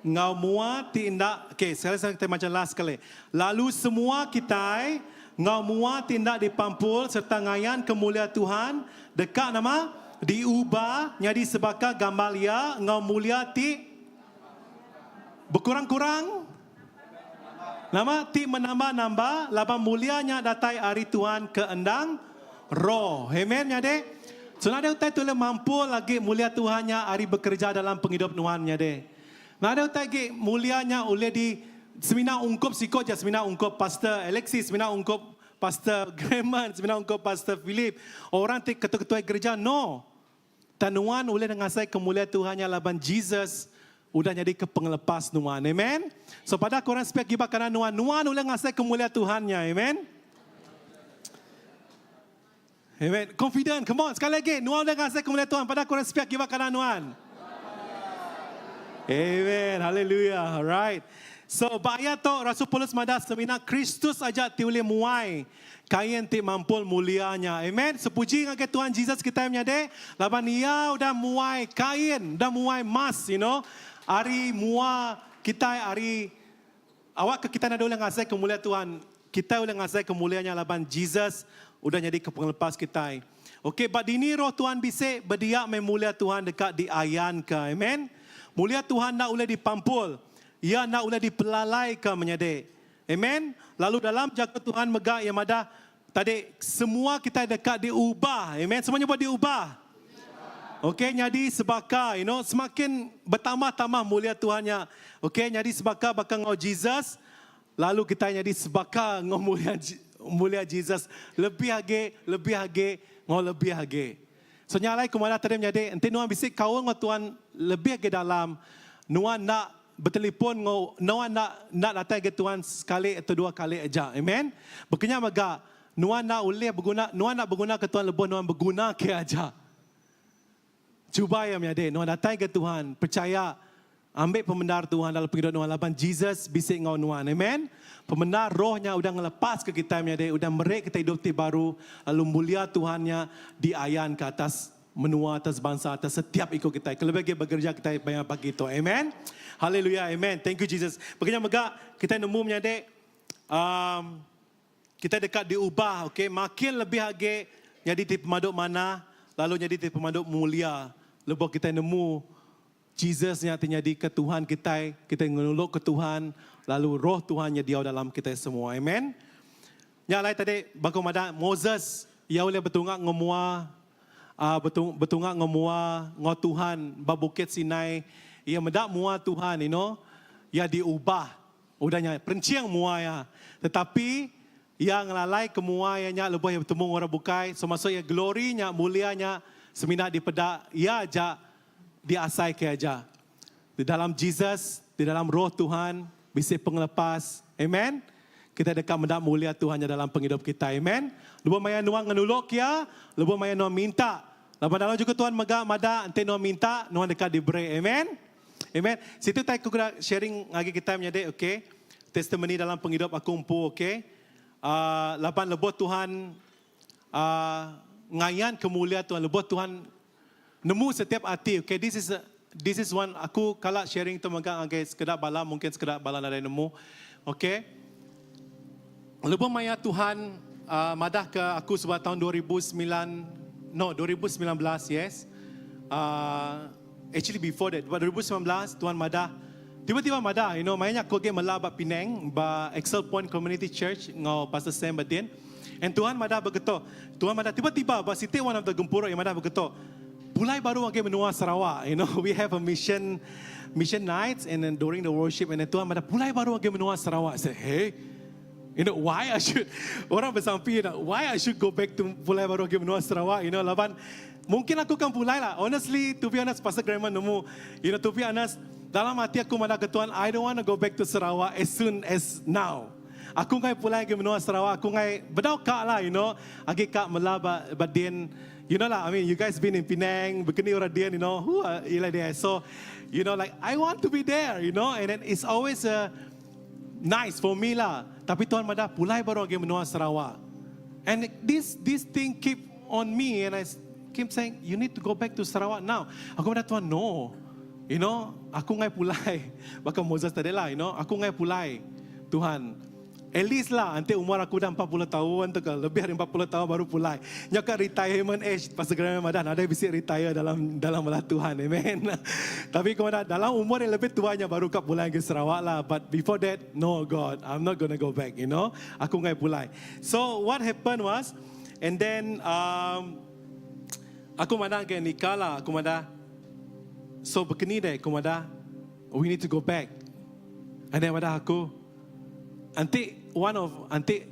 Enggau mua ti enda, okay, sekali sekali kita macha last sekali. Lalu semua kitai enggau mua ti enda dipampul sereta ngayan ke mulia Tuhan deka nama? Diubah nyadi sebaka gamal Iya enggau mulia ti bekurang-kurang. Nama? Ti menambah-nambah laban mulia nya datai ari Tuhan ke endang Roh. Amen nyadi. So nadai utai tulih mampul agi mulia Tuhan nya ari bekereja dalam pengidup nuan nyadi. Nadai utai agi mulia nya ulih di semina ungkup siko aja semina ungkup Pastor Alexis semina ungkup Pastor Graham semina ungkup Pastor Philip orang ti ketua-ketuai gereja no. Tang nuan ulih ngasai ke mulia Tuhan nya laban Jesus udah nyadi ke pengelepas nuan. Amen. So padah ke orang sepiak kiba kanan nuan, nuan ulih ngasai ke mulia Tuhan nya. Amen. Amen. Confident. Come on. Sekali lagi. Nuan ulih ngasai ke mulia Tuhan. Padah ke orang sepiak kiba kanan nuan. Amen. Hallelujah. Alright. So, ba ayat tu Rasul Paulus madah semina Kristus aja ti ulih muai Kain ti mampul mulia nya. Amen. Sepuji ngagai Tuhan Jesus kitai menyadi laban iya udah muai kain, udah muai mas, you know, ari mua kitai ari awakka kitai nadai ulih ngasaika mulia Tuhan. Kitai ulih ngasaika mulia nya laban Jesus udah nyadika pengelepas kitai. Ok, ba dini roh Tuhan bisi, bedia meh mulia Tuhan deka diayanka. Amen. Mulia Tuhan enda ulih dipampul. Iya enda ulih dipelalaika menyadi. Amen. Lalu dalam jaku Tuhan mega iya madah tadi semua kitai deka diubah. Amen. Semua nyebut diubah. Okay, nyadi sebaka, you know, semakin betambah-tambah mulia Tuhan nya. Okay, nyadi sebaka baka enggau Jesus, lalu kitai nyadi sebaka enggau mulia mulia Jesus lebih agi, lebih agi, enggau lebih agi. So nya alai ku madah tadi menyadi enti nuan bisi kaul enggau Tuhan lebih agi dalam, nuan enda Betelipon enggau nuan enda enda datai agi Tuhan sekali atau dua kali aja. Amen. Baka nya mega, nuan enda ulih beguna nuan enda beguna ke Tuhan lebuh nuan beguna ke aja. Cuba iya menyadi, nuan datai ke Tuhan, percaya ambi pemendar Tuhan dalam pengidup nuan laban Jesus bisi enggau nuan. Amen. Pemendar roh nya udah ngelepaska kitai menyadi, udah meri kitai idup ti baru lalu mulia Tuhan nya diayan ke atas Menua atas bansa atas setiap iku kitai kelebih agi ba gereja kitai maya pagi tu. Amen. Haleluya. Amen. Thank you Jesus. Baka nya mega kitai nemu menyadi um kitai deka diubah okay makin lebih agi nyadi ti pemadu manah lalu nyadi ti pemadu mulia lebuh kitai nemu Jesus nya ti nyadika Tuhan kitai, kitai ngenulukka Tuhan lalu roh Tuhan nya diau dalam kitai semua. Amen. Nya alai tadi baka madah Moses iya ulih betunga enggau mua uh, betunga enggau mua enggau Tuhan ba Bukit Sinai. Iya meda mua Tuhan, you know, iya diubah. Udah nya perenching mua iya. Tetapi iya ngelalai ke mua iya nya lebuh iya betemu enggau orang bukai. So maksud iya glory nya mulia nya semina dipeda iya aja diasaika aja. Di dalam Jesus, di dalam Roh Tuhan, bisi pengelepas. Amen. Kitai deka meda mulia Tuhan nya dalam pengidup kitai. Amen. Lebuh maya nuan ngenuluk Iya, lebuh maya nuan minta. Laban dalam jaku Tuhan mega madah enti nuan minta, nuan deka diberi. Amen. Amen. Situ tai aku kena sharing ngagai kitai menyadi, okay. Testimoni dalam pengidup aku empu, okay. Uh, laban lebuh Tuhan uh, ngayan kemulia Tuhan, lebuh Tuhan Nemu setiap ati okay this is this is one aku kala sharing tu mega ngagai sekeda bala mungkin sekeda bala nadai nemu okay lebuh maya Tuhan uh, madah ke aku sebab tahun 2009 no 2019 yes uh, actually before that 2019 Tuhan madah tiba-tiba madah you know maya nya aku agi mela ba Penang ba Excel Point Community Church enggau Pastor Sam Badin And Tuhan madah begeto. Tuhan madah tiba-tiba ba siti one of the gempuru iya madah begeto. Pulai baru agi menua Sarawak. You know, we have a mission mission nights and then during the worship and then Tuhan madah pulai baru agi menua Sarawak. I said, hey, you know, why I should orang besampi you know, why I should go back to pulai baru agi menua Sarawak, you know, laban mungkin aku kan pulai lah. Honestly, to be honest, Pastor Graham nemu, you know, to be honest, dalam hati aku madah ke Tuhan, I don't want to go back to Sarawak as soon as now. Aku enggai pulai agi menua Sarawak, aku enggai bedau ka lah you know, agi ka mela ba ba din, you know lah, I mean you guys been in Penang, bekeni orang din you know, who are you like there, so you know like I want to be there you know, and then it's always a nice for me lah, tapi Tuhan madah pulai baru agi menua Sarawak, and this this thing keep on me and I keep saying you need to go back to Sarawak now, aku madah Tuhan no. You know, aku ngai pulai. Baka Moses tadi lah, you know, aku ngai pulai. Tuhan, at least lah, nanti umur aku dah 40 tahun, tu ke, lebih dari 40 tahun baru pulai. Nya retirement age, pasal kena madah, ada bisa retire dalam dalam belah Tuhan, amen. Tapi kemudian dalam umur yang lebih tuanya baru kau pulang ke Sarawak lah. But before that, no God, I'm not gonna go back, you know. Aku ngai pulai. So what happened was, and then aku madah ke nikah lah, aku madah, so begini deh, aku madah, we need to go back. And then madah aku, nanti one of, nanti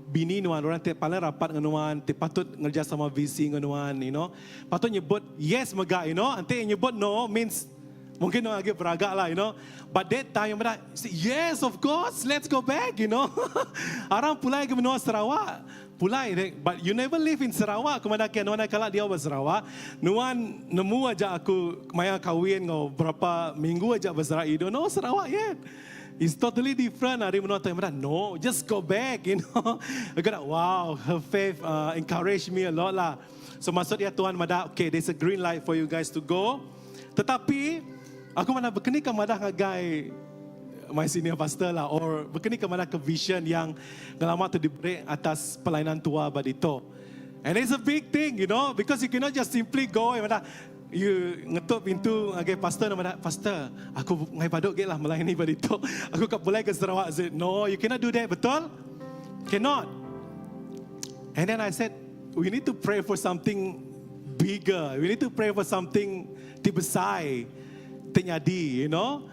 bini nuan, orang ti paling rapat dengan nuan, ti patut ngerja sama visi dengan nuan, you know. Patut nyebut yes mega, you know. Nanti nyebut no means mungkin nuan lagi beragak lah, you know. But that time, madah, say, yes of course, let's go back, you know. Orang pulai ke menua Sarawak. Pulai, but you never live in Sarawak. Kemana ke nuan kala dia berSarawak. Nuan nemu aja aku maya kahwin ngau berapa minggu aja berSarawak. You don't know Sarawak yet. It's totally different. Hari menua tu yang no, just go back, you know. I got wow, her faith encouraged me a lot lah. So maksud dia Tuhan madah, okay, there's a green light for you guys to go. Tetapi aku mana berkeni ke madah ngagai my senior pastor lah or berkeni ke mana ke vision yang lama tu diberi atas pelayanan tua badito. And it's a big thing, you know, because you cannot just simply go and madah, you ngetuk pintu ngagai pastor nama pastor aku ngai paduk ge lah melayani badito. Aku kat pulai ke Sarawak. I said, no, you cannot do that, betul? Cannot. And then I said, we need to pray for something bigger. We need to pray for something ti besar, ti nyadi, you know.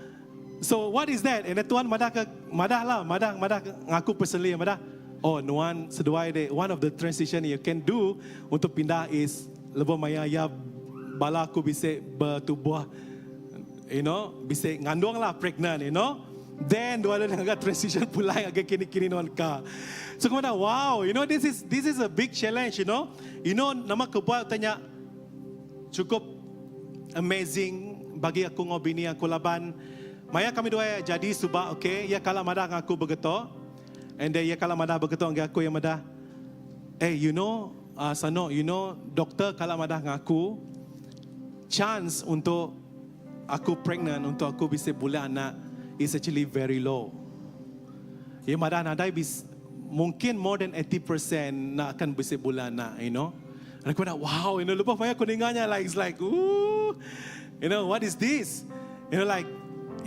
So what is that? And then Tuhan madah ke madah lah, madah madah ngaku personally madah. Oh, nuan seduai de one of the transition you can do untuk pindah is lebuh maya ya bala aku bisa bertubuh you know, bisa ngandung lah pregnant, you know. Then dua ada agak transition pulai agak kini-kini nuan ka. So kemudian wow, you know this is this is a big challenge, you know. You know nama kebuat tanya cukup amazing bagi aku ngau bini aku laban. Maya kami dua jadi subak okay, ya kala madah aku begitu. And then ya kala madah begitu angge aku yang madah. Eh, you know, Sano, you know, doktor kala madah ngaku chance untuk aku pregnant untuk aku bisa boleh anak is actually very low. Ya madah nadai bis mungkin more than 80% nak akan bisa boleh anak, you know. And aku nak wow, you know, lepas banyak aku dengarnya like it's like, ooh, you know, what is this? You know, like,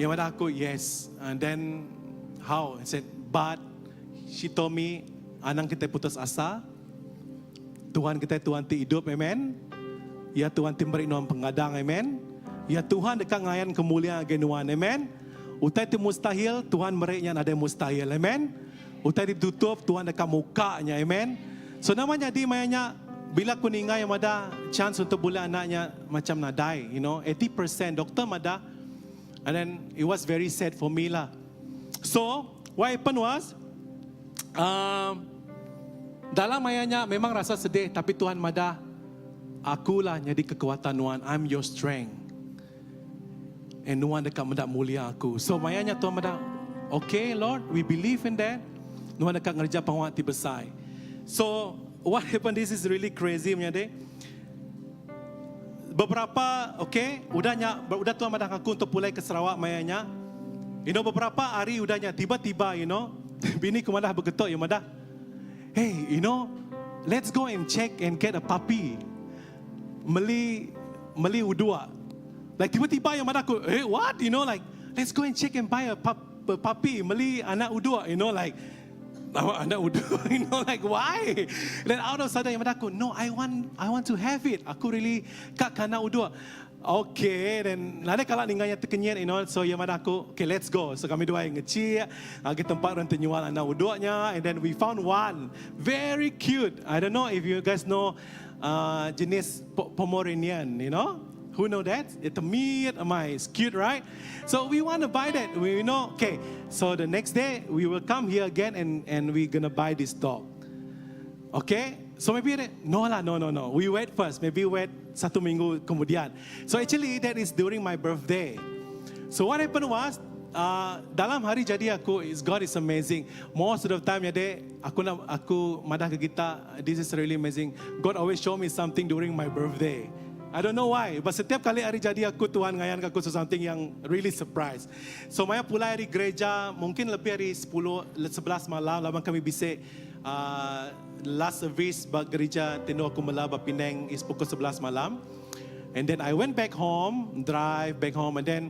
ya madah aku yes. And then how? I said, but she told me, anang kita putus asa. Tuhan kita Tuhan ti hidup, amen. Ya Tuhan ti beri nuan pengadang, amen. Ya Tuhan dekat ngayan kemuliaan genuan, amen. Utai ti mustahil, Tuhan meriknya ada mustahil, amen. Utai ditutup, Tuhan dekat mukanya, amen. So namanya di mayanya, bila aku ningai yang ada chance untuk boleh anaknya macam nadai, you know, 80% doktor mada, and then it was very sad for me lah. So, what happened was, dalam mayanya memang rasa sedih, tapi Tuhan mada, akulah jadi kekuatan Nuan, I'm your strength. And Nuan dekat mendak mulia aku. So mayanya Tuhan mada, okay Lord, we believe in that. Nuan dekat ngerja pangwat ti besar. So what happened, this is really crazy menyadi. Beberapa, okay, udahnya, udah Tuhan madah aku untuk pulai ke Sarawak mayanya. You know, beberapa hari udahnya, tiba-tiba, you know, bini ku madah berketuk, ya madah, hey, you know, let's go and check and get a puppy. Meli, meli udua. Like tiba-tiba yang madah aku, hey, what? You know, like, let's go and check and buy a, pup, a puppy. Meli anak udua, you know, like, anak udua, you know, like why? Then out of sudden yang madah aku, no, I want to have it. Aku really kak anak udua. Okay, then nada kalau ninggalnya terkenyit, you know, so yang madah aku, okay, let's go. So kami dua yang ngecik, ke tempat orang ternyual anak uduanya, and then we found one, very cute. I don't know if you guys know jenis Pomeranian, you know? Who know that? It's a meat, it's cute, right? So we want to buy that. We know, okay. So the next day we will come here again and, and we're gonna buy this dog. Okay? So maybe no lah, no, no, no. We wait first. Maybe wait satu minggu kemudian. So actually that is during my birthday. So what happened was, dalam hari jadi aku, is God is amazing. Most of the time ya dek, aku nak aku madah ke kita, this is really amazing. God always show me something during my birthday. I don't know why, but setiap kali hari jadi aku Tuhan ngayan ke aku something yang really surprise. So maya pulai ari gereja mungkin lebih ari sepuluh 11 malam laban kami bisi uh, last service ba gereja ti endur aku mela ba Penang is pukul 11 malam. And then I went back home, drive back home and then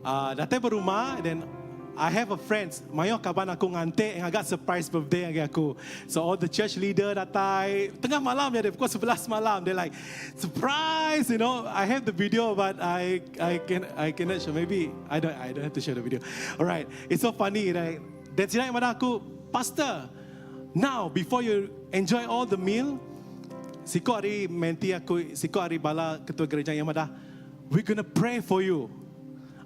Uh, datai ba rumah then I have a friends, mayuh kaban aku nganti ngaga surprise birthday ngagai aku. So all the church leader datai tengah malam ya pukul 11 malam they like surprise you know. I have the video but I I can I cannot show maybe I don't I don't have to show the video. Alright, it's so funny right. Then sida madah aku, pastor, now before you enjoy all the meal, siku ari mentee aku, siku ari bala ketua gereja yang madah, we gonna pray for you.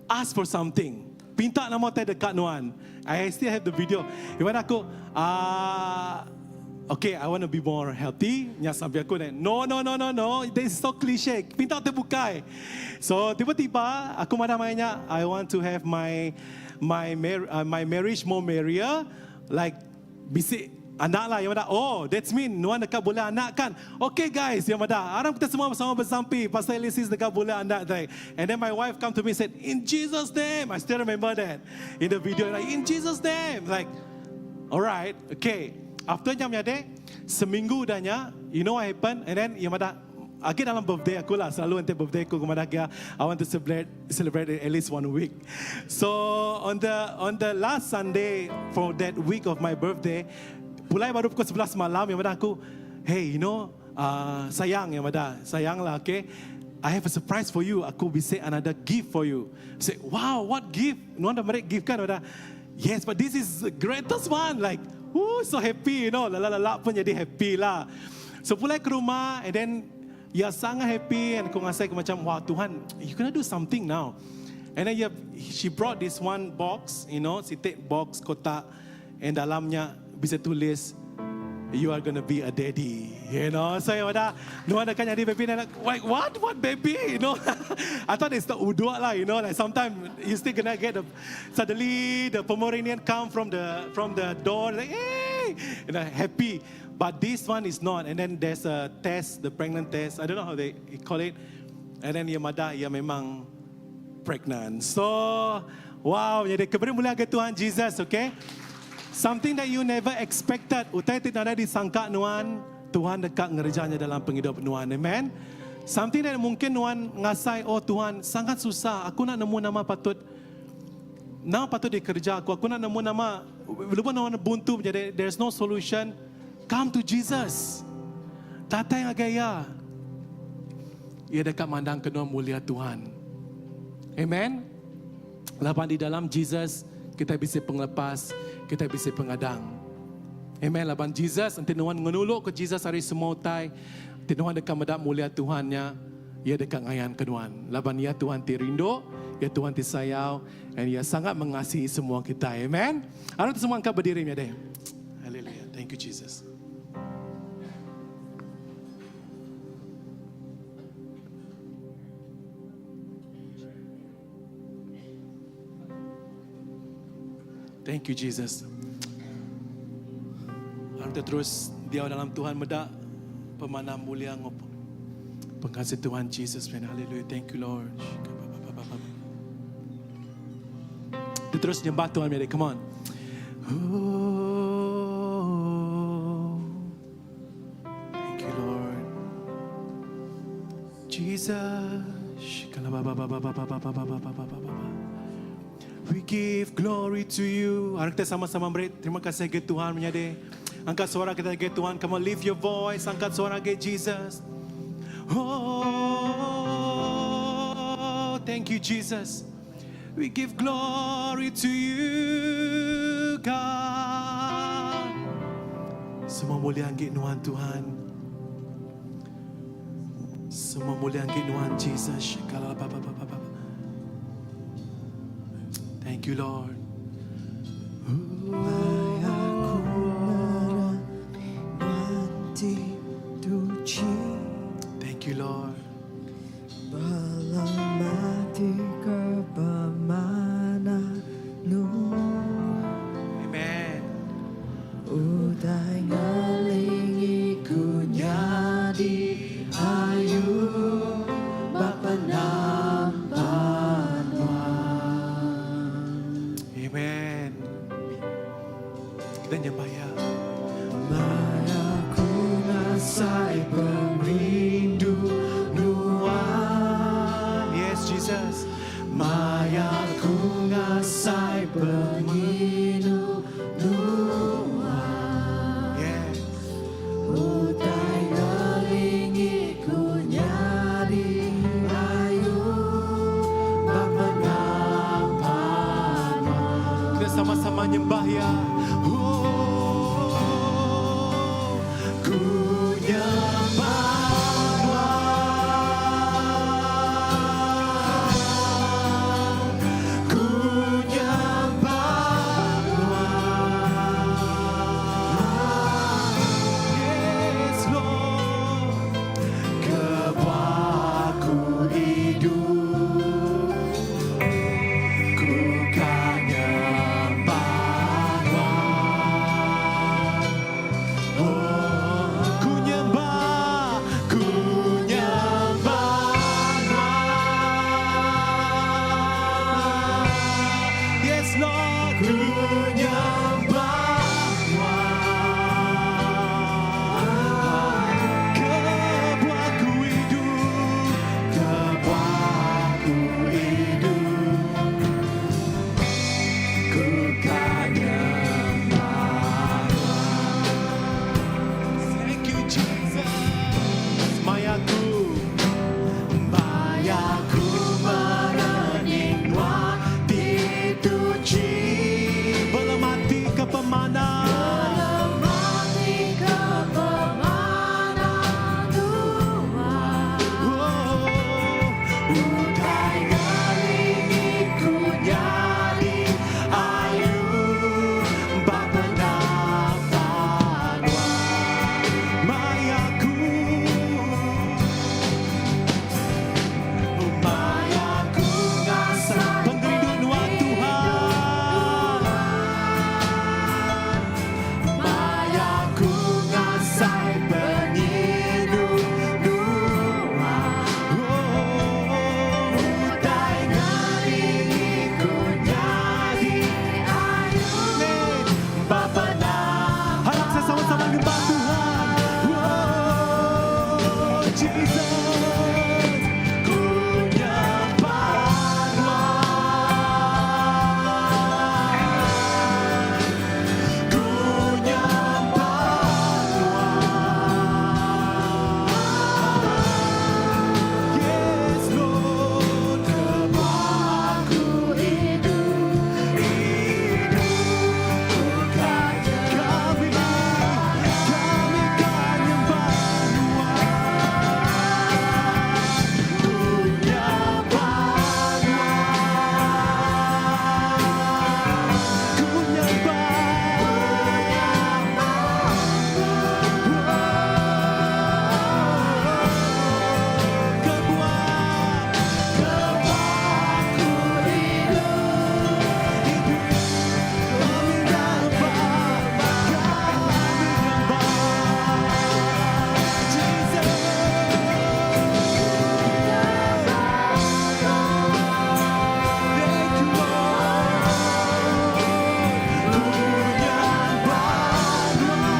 Ask for something. Pinta nama utai deka nuan. I still have the video. Yang mana aku, ah, okay, I want to be more healthy. Nya sampai aku then, no, no, no, no, no. This is so cliche. Pinta utai bukai. So, tiba-tiba aku madah maya nya, I want to have my my mar uh, my marriage more merrier. Like, bisi anak lah yang madah, oh that's mean nuan deka bulih anak kan. Okay guys, yang madah, aram kita semua sama besampi, Pastor Elisis deka bulih anak dai. And then my wife come to me said, in Jesus name, I still remember that. In the video, like, in Jesus name. Like, alright, okay. After nya menyadi, seminggu udah nya, you know what happened? And then yang madah, Agi dalam birthday aku lah, selalu enti birthday aku aku madah gia, I want to celebrate celebrate it at least one week. So on the on the last Sunday for that week of my birthday, pulai baru pukul 11 malam yang madah aku, hey you know, uh, sayang yang madah, sayang lah okay. I have a surprise for you. Aku bisi another gift for you. Say, wow, what gift? Nuan dah meri gift kan? Madah, yes, but this is the greatest one. Like, woo, so happy, you know. Lala-lala pun jadi happy lah. So pulai ke rumah and then ya sangat happy and aku ngasai ke macam wah Tuhan you gonna do something now. And then yeah, she brought this one box, you know, she take box kotak and dalamnya bisa tulis you are gonna be a daddy, you know. So ya udah, nuan akan jadi baby, and like, wait, what, what baby, you know. I thought it's the uduk lah, you know. Like sometimes you still gonna get the, suddenly the Pomeranian come from the from the door, like hey, you know, happy. But this one is not. And then there's a test, the pregnant test. I don't know how they call it. And then ia madah, ia memang pregnant. So, wow, jadi keberi mulia ke Tuhan Jesus, okay? Something that you never expected, utai ti nadai disangka nuan, Tuhan deka ngereja nya dalam pengidup nuan. Amen. Something that mungkin nuan ngasai, oh Tuhan, sangat susah, aku nak nemu nama patut nama patut dikereja aku, aku nak nemu nama, lebuh nuan buntu jadi there's no solution, come to Jesus. Datai ngagai iya. Iya deka mandang ke nuan mulia Tuhan. Amen. Laban di dalam Jesus kita bisi pengelepas, kita bisi pengadang. Amen. Laban Jesus enti nuan ngenuluk ke Jesus ari semua utai, enti nuan deka meda mulia Tuhan nya, iya deka ngayan ke nuan. Laban iya Tuhan ti rindu, iya Tuhan ti sayau, and iya sangat mengasihi semua kitai. Amen. Aram tu semua angkat berdiri menyadi. Hallelujah. Thank you Jesus. Thank you Jesus. Aram kita terus diau dalam Tuhan meda pemanah mulia ngop pengasih Tuhan Jesus. Hallelujah. Thank you Lord. Kita terus nyembah Tuhan menyadi. Come on. Oh, thank you Lord. Jesus. We give glory to you. Aram kita sama-sama beri terima kasih ke Tuhan menyadi. Angkat suara kita ke Tuhan. Come on, lift your voice. Angkat suara ke Jesus. Oh, thank you Jesus. We give glory to you, God. Semua mulia anggi nuan Tuhan. Semua mulia anggi nuan Jesus. Thank you Lord. Thank you Lord. Amen. Utai ngelingi ku nyadi ayu. Kita nyembah iya. Maya ku ngasai pengerindu nuan. Yes, Jesus. Maya ku ngasai pengerindu nuan. Yes. Utai ngelingi ku nyadi ayu ba penampak nuan. Kita sama-sama nyembah ya. Oh, Ku nyembah nuan. Ku nyembah nuan. Yes, Lord. Kebuah ku idup, ku ka nyembah nuan. Oh, Ku nyembah, ku nyembah nuan. Yes, Lord. Ku nyembah nuan. Kebuah ku hidup, Kebuah ku hidup, ku ka nyembah Thank you, Jesus. Mayaku, Maya ku merening nuan ti tuchi. Belemati ke pemanah. Belemati ke pemanah Tuhan. Oh, Utai ngelingi ku nyadi ayu ba penampak nuan. mayaku, Maya ku ngasai pengerindu nuan Tuhan. Maya ku ngasai penyinu nuan. Oh, Utai ngelingi ku nyadi ayu ba penampak Harap saya sama-sama nyembah Tuhan. Oh, Jesus. Ku nyembah nuan. Ku nyembah nuan. Yes, Lord. Kebuah ku hidup, hidup ku ka Kami, kami kan nyembah Nuan. Ku nyembah nuan. Ku nyembah. Kebuah, Kebuah ku hidup, kami nyembah, kami nyembah. Jesus. Thank you, Lord. ku nyembah nuan.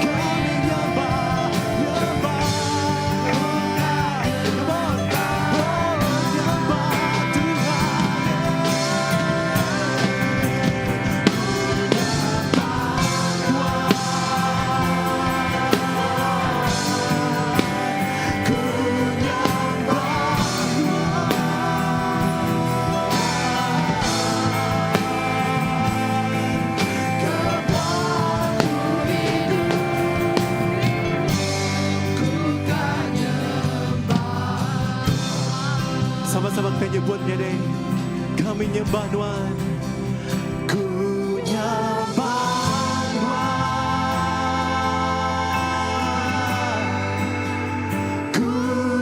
Kami nyembah, nyembah. Come on. Oh, nyembah Tuhan. Ku nyembah nuan. Kebuah ku hidup, ku ka nyembah. Sama-sama kita nyebut dia deh. Kami nyembah Tuhan. Ku nyembah nuan. Ku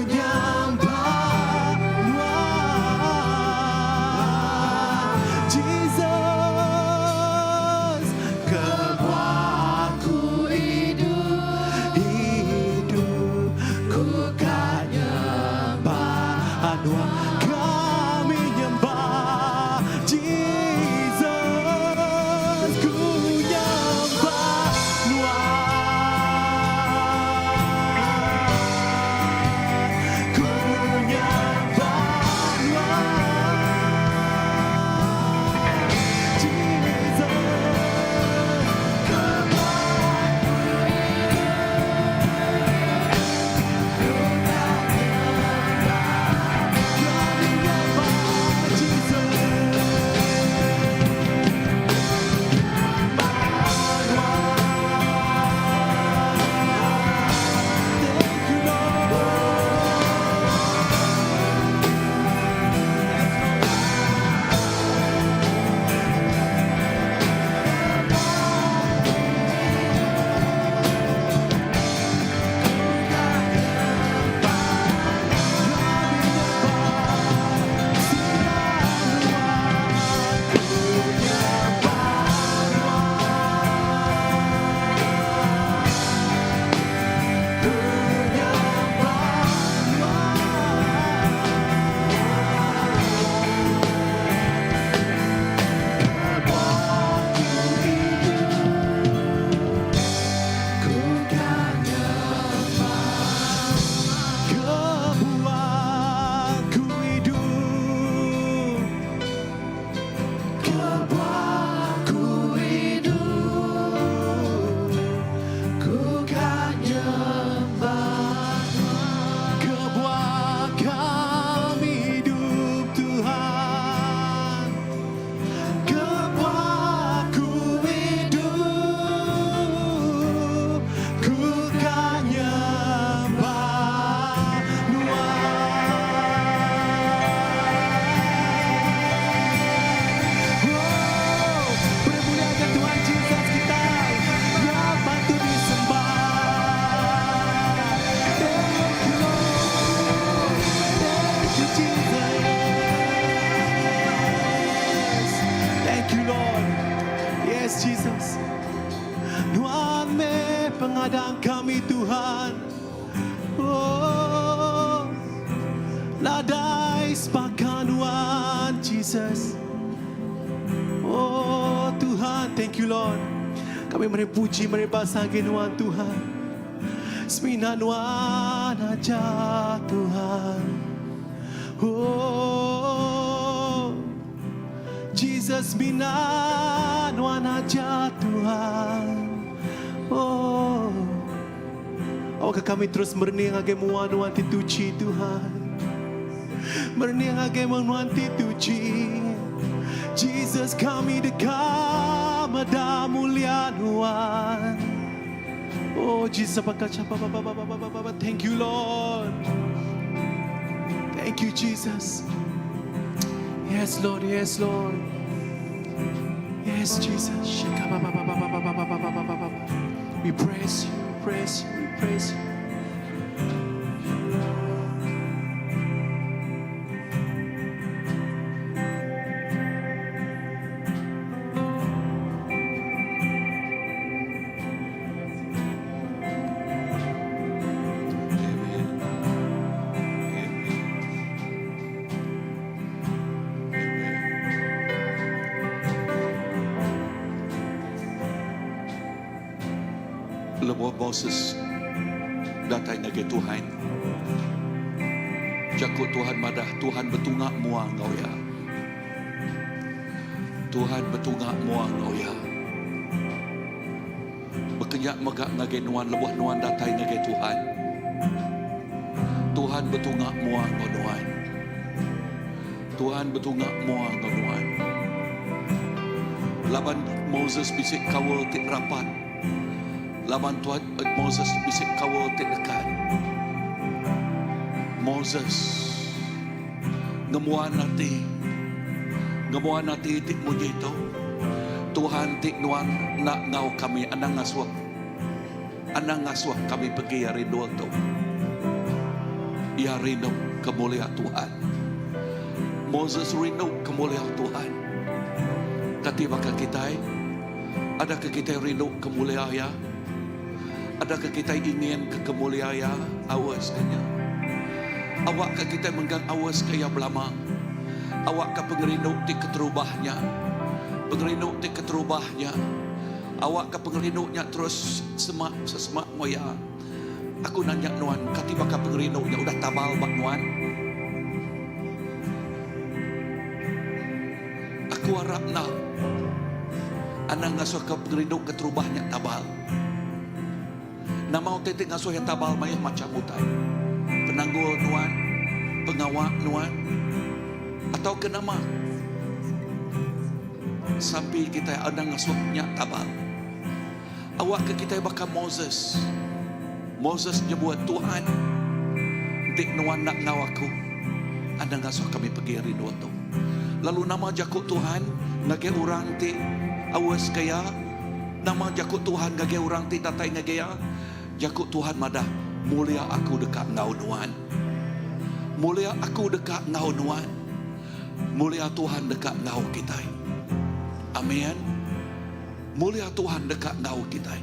nyembah nuan. Jesus. Kebuah ku hidup, hidup ku ka nyembah nuan. kami Tuhan. Oh, nadai sebaka nuan Jesus. Oh Tuhan, thank you Lord. Kami meri puji, meri basa agi nuan Tuhan. Semina nuan aja Tuhan. Oh Jesus mina nuan aja Tuhan. Oh Awakka kami terus merening ngagai mua nuan ti tuchi Tuhan. Merening ngagai mua nuan ti tuchi. Jesus kami deka meda mulia nuan. Oh Jesus baka ba ba ba ba ba ba ba Thank you Lord. Thank you Jesus. Yes Lord, yes Lord. Yes Jesus. Shika ba ba ba ba ba ba ba ba ba ba ba ba. We praise you, we praise you, we praise you. Amen. Amen. Amen. Lebuh Moses datai ngagai Tuhan, jaku Tuhan madah Tuhan betunga mua enggau iya. Tuhan betunga mua enggau iya. Baka nya mega ngagai nuan lebuh nuan datai ngagai Tuhan. Tuhan betunga mua enggau nuan. Tuhan betunga mua enggau nuan. Laban Moses bisi kaul ti rapat. Laban Tuhan eh, Moses bisi kaul ti dekat. Moses ngembuan ati ngembuan ati ti munyi tu. Tuhan ti nuan enda enggau kami anang ngasuh anang ngasuh kami pegi ari endur tu. Iya rindu kemulia Tuhan. Moses rindu kemulia Tuhan. Kati baka kitai? Adakah kitai rindu kemulia Iya? Adakah kitai ingin ke kemulia Iya? Aus ke nya. Awakka kitai mengkang aus ke Iya belama. Awakka pengerindu ti keterubah nya, pengerindu ti keterubah nya, awakka pengerindu nya terus semak sesemak enggau Iya. Aku nanya nuan, kati baka pengerindu nya udah tabal ba nuan? Aku arap enda. Anang ngasuhka pengerindu keterubah nya tabal. Nama utai ti ngasuh iya tabal mayuh macham utai. Penanggul nuan, pengawa nuan, atauka nama. Sampi kitai anang ngasuh nya tabal. Awakka kitai baka Moses. Moses nyebut, Tuhan, enti Nuan enda enggau aku, anang ngasuh kami pegi ari endur tu. Lalu nama jaku Tuhan ngagai orang ti auska iya? Nama jaku Tuhan ngagai orang ti datai ngagai Iya? Jaku Tuhan madah, Mulia Aku deka enggau nuan. Mulia Aku deka enggau nuan. Mulia Tuhan deka enggau kitai. Amin. Mulia Tuhan deka enggau kitai.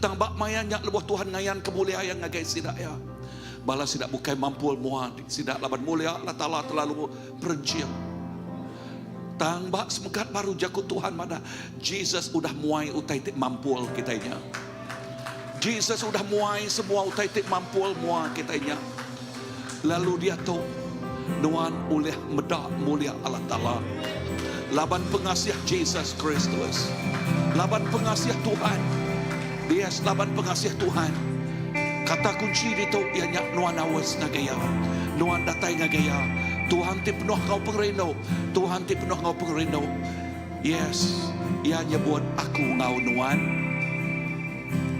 Tang ba maya nya lebuh Tuhan ngayanka mulia Iya ngagai sida iya, bala sida bukai mampul mua sida laban mulia Allah Taala terlalu perenching. Tang ba semekat baru jaku Tuhan madah, Jesus udah muai utai ti mampul kitai nya. Jesus udah muai semua utai ti mampul mua kitai nya. Lalu diatu, nuan ulih meda mulia Allah Taala laban pengasih Jesus Kristus. Laban pengasih Tuhan. Yes, laban pengasih Tuhan. Kata kunchi ditu iya nya nuan aus ngagai Iya. Nuan datai ngagai Iya. Tuhan ti penuh enggau pengerindu. Tuhan ti penuh enggau pengerindu. Yes, Iya nyebut aku enggau nuan.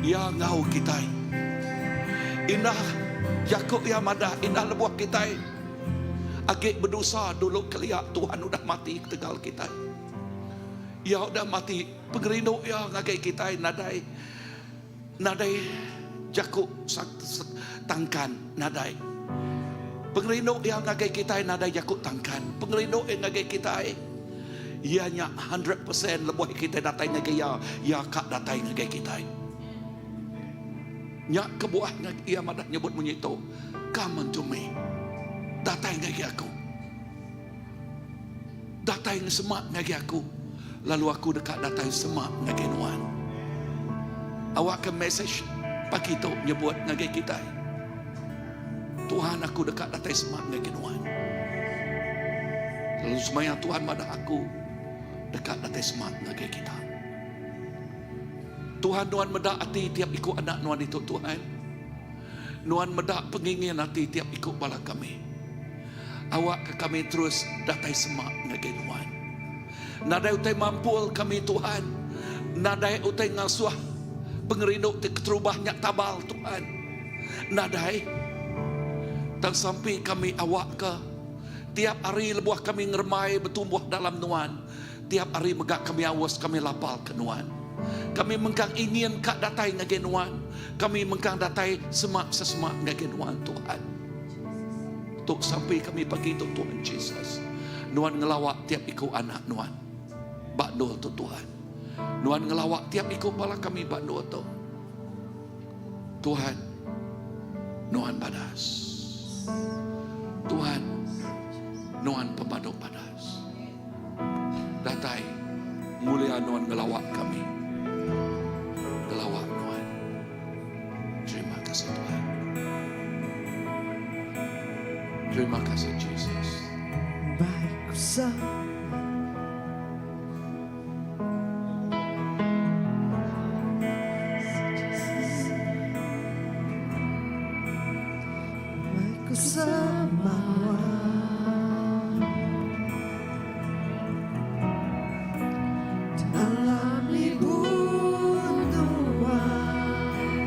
Iya enggau kitai. Indah jaku Iya madah indah lebuh kitai agi bedosa dulu kelia Tuhan udah mati ketegal kitai. Iya udah mati pengerindu Iya ngagai kitai nadai. Nadai jaku tangkan nadai. Pengerindu iya ngagai kitai nadai jaku tangkan. Pengerindu iya ngagai kitai iya nya hundred percent lebuh kitai datai ngagai iya, iya ka datai ngagai kitai. Nya kebuah iya madah nyebut munyi tu, Come unto me. Datai ngagai aku. Datai ngesemak ngagai aku, lalu aku deka datai semak ngagai nuan. Awakka mesej pagi tu nyebut ngagai kitai, Tuhan aku deka datai semak ngagai nuan. Lalu semaya Tuhan madah aku deka datai semak ngagai kita. Tuhan nuan meda ati tiap iku anak nuan ditu Tuhan. Nuan meda pengingin ati tiap iku bala kami. Awakka kami terus datai semak ngagai Nuan. Nadai utai mampul kami Tuhan. Nadai utai ngasuh pengerindu ti keterubah nya tabal Tuhan. Nadai. Tang sampi kami awakka tiap hari lebuh kami ngerembai betumbuh dalam Nuan, tiap hari mega kami aus kami lapal ke Nuan. Kami mengkang ingin ka datai ngagai Nuan. Kami mengkang datai semak sesemak ngagai Nuan Tuhan. Tu sampi kami pagi tu Tuhan Jesus. Nuan ngelawa tiap iku anak Nuan ba endur tu Tuhan. Nuan ngelawa tiap iku bala kami ba endur tu. Tuhan, Nuan badas. Tuhan, Nuan pemadu badas. Datai mulia Nuan ngelawa kami. Ngelawa Nuan. Terima kasih Tuhan. Terima kasih Jesus. Baik ku sama. Baik ku sama nuan. Dalam libur nuan.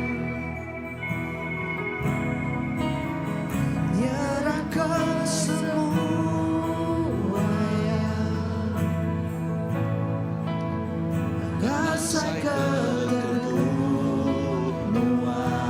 Nyerahka semua ya. Ngasai ke teguh nuan.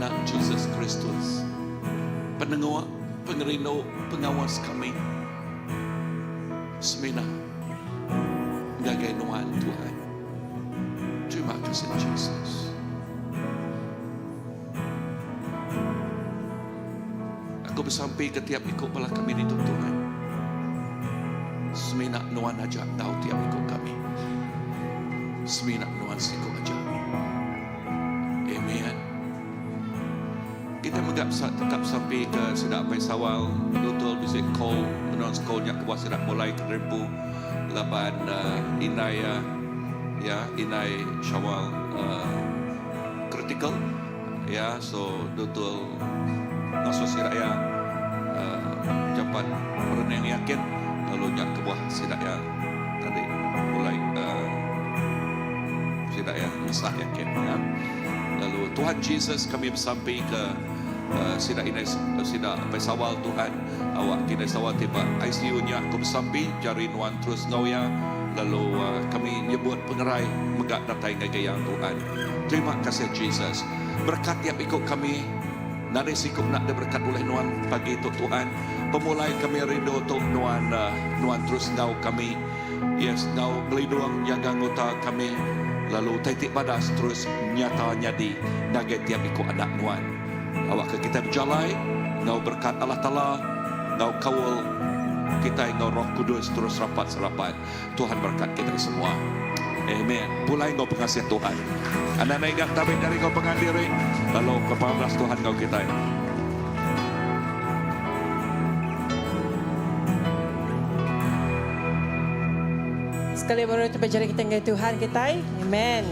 Semina Jesus Kristus penenguk, pengerindu, pengawas kami. Semina ngagai Nuan Tuhan. Terima kasih Jesus. Aku besampi ke tiap iku bala kami ditu Tuhan. Semina Nuan aja enggau tiap iku kami. Semina Nuan siku aja. Amen. Kita mega tetap sampi ke sida Apai Sawal Lutul bisi call menua sekol nya kebuah sida mulai ke Deripu laban uh, indai uh, ya indai Syawal uh, critical ya so Lutul ngasuh sida ya uh, jampat merening yakin lalu nya kebuah sida ya tadi mulai uh, sida ya ngesah yakin ya. Lalu Tuhan Jesus kami besampi ke uh, sida inai sida Apai Sawal Tuhan awak kinai Sawal ti ba ICU nya aku besampi jari nuan terus enggau iya lalu uh, kami nyebut pengerai mega datai ngagai iya Tuhan. Terima kasih Jesus. Berkat tiap iku kami nadai siku enda diberkat ulih nuan pagi tu Tuhan. Pemulai kami rindu tu nuan uh, nuan terus enggau kami. Yes enggau ngelindung nyaga anggota kami lalu utai ti badas terus nyata nyadi ngagai tiap iku anak nuan. Awakka kitai bejalai enggau berekat Allah Taala enggau kaul kitai enggau Roh Kudus terus rapat serapat. Tuhan berekat kitai semua. Amen. Pulai enggau pengasih Tuhan. Anang enda ingat tabi jari enggau pengan diri lalu keparas Tuhan enggau kitai. Sekali baru tu bejari kita ngagai Tuhan kitai. Amen.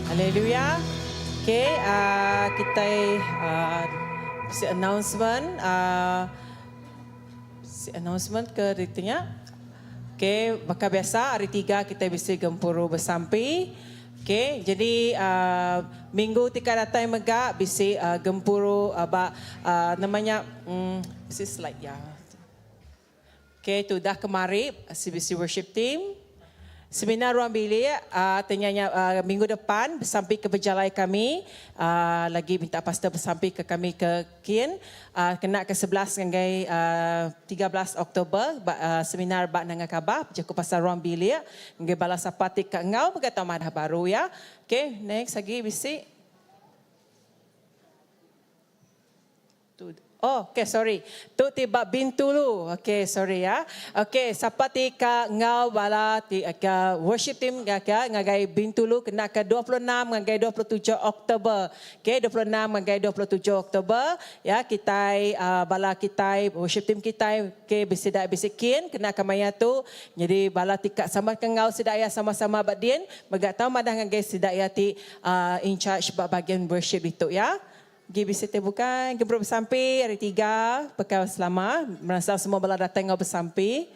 Haleluya. Okay, uh, kita uh, bisi announcement uh, bisi announcement ke ritinya. Okay, baka biasa hari tiga kita bisi gempuru besampi. Okay, jadi uh, minggu ti ka datai mega bisi uh, gempuru uh, ba uh, namanya um, bisi slide ya. Okay, tu dah kemari CBC worship team. Seminar ruang bilik uh, tanya uh, minggu depan besampi ke berjalai kami uh, lagi minta pastor besampi ke kami ke kin uh, kena ke 11 ngagai uh, 13 Oktober ba, uh, seminar ba Nanga Kabah bejaku pasal ruang bilik ngagai bala sapa ti ka enggau mega tau madah baru ya. Okay, next lagi bisi. Tu. Oh, okay, sorry. Tu ti ba Bintulu. Okay, sorry ya. Okay, sapa ti ka enggau bala ti ka worship team ka ngagai Bintulu kena ke 26 ngagai 27 Oktober. Okay, 26 ngagai 27 Oktober ya kitai uh, bala kitai worship team kitai okay bisi da bisi kin kena ke maya tu. Jadi bala ti ka sama ke enggau sida ya sama-sama ba din mega tau madah ngagai sida ya ti uh, in charge ba bahagian worship itu ya. Gi bisi ti bukai gempuru besampi hari tiga pekal selama meransang semua bala datai enggau besampi.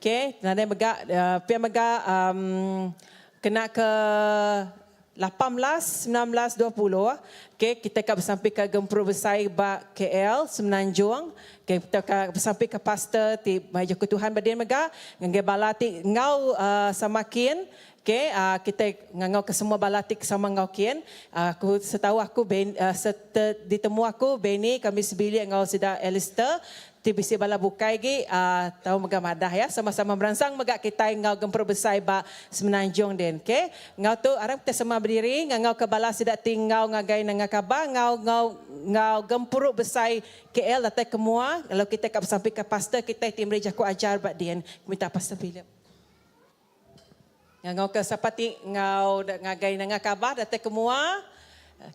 Okay, nadai mega uh, pia mega um, kena ke 18, 19, 20 okay, kita ka besampi ke gempuru besai ba KL Semenanjung. Okay, kita ka besampi ke pastor ti mai jaku Tuhan ba din mega ngagai bala ti enggau uh, samakin Okay, uh, kita ngangau ke semua bala ti sama enggau kin. Uh, aku setahu aku ben, uh, sete, ditemu aku Benny kami sebilik enggau sida Alistair ti bisi bala bukai gi uh, tau mega madah ya sama-sama meransang mega kita enggau gempuru besai ba Semenanjung din. Okay, enggau tu aram kita semua berdiri ngangau ke bala sida ti enggau ngagai nanga kaba enggau enggau enggau gempuru besai KL datai ke mua lalu kita ka besampi ke pastor kita ti meri jaku ajar ba din. Minta Pastor Philip. Ngangau ke sapa ti enggau ngagai nanga kabah datai ke mua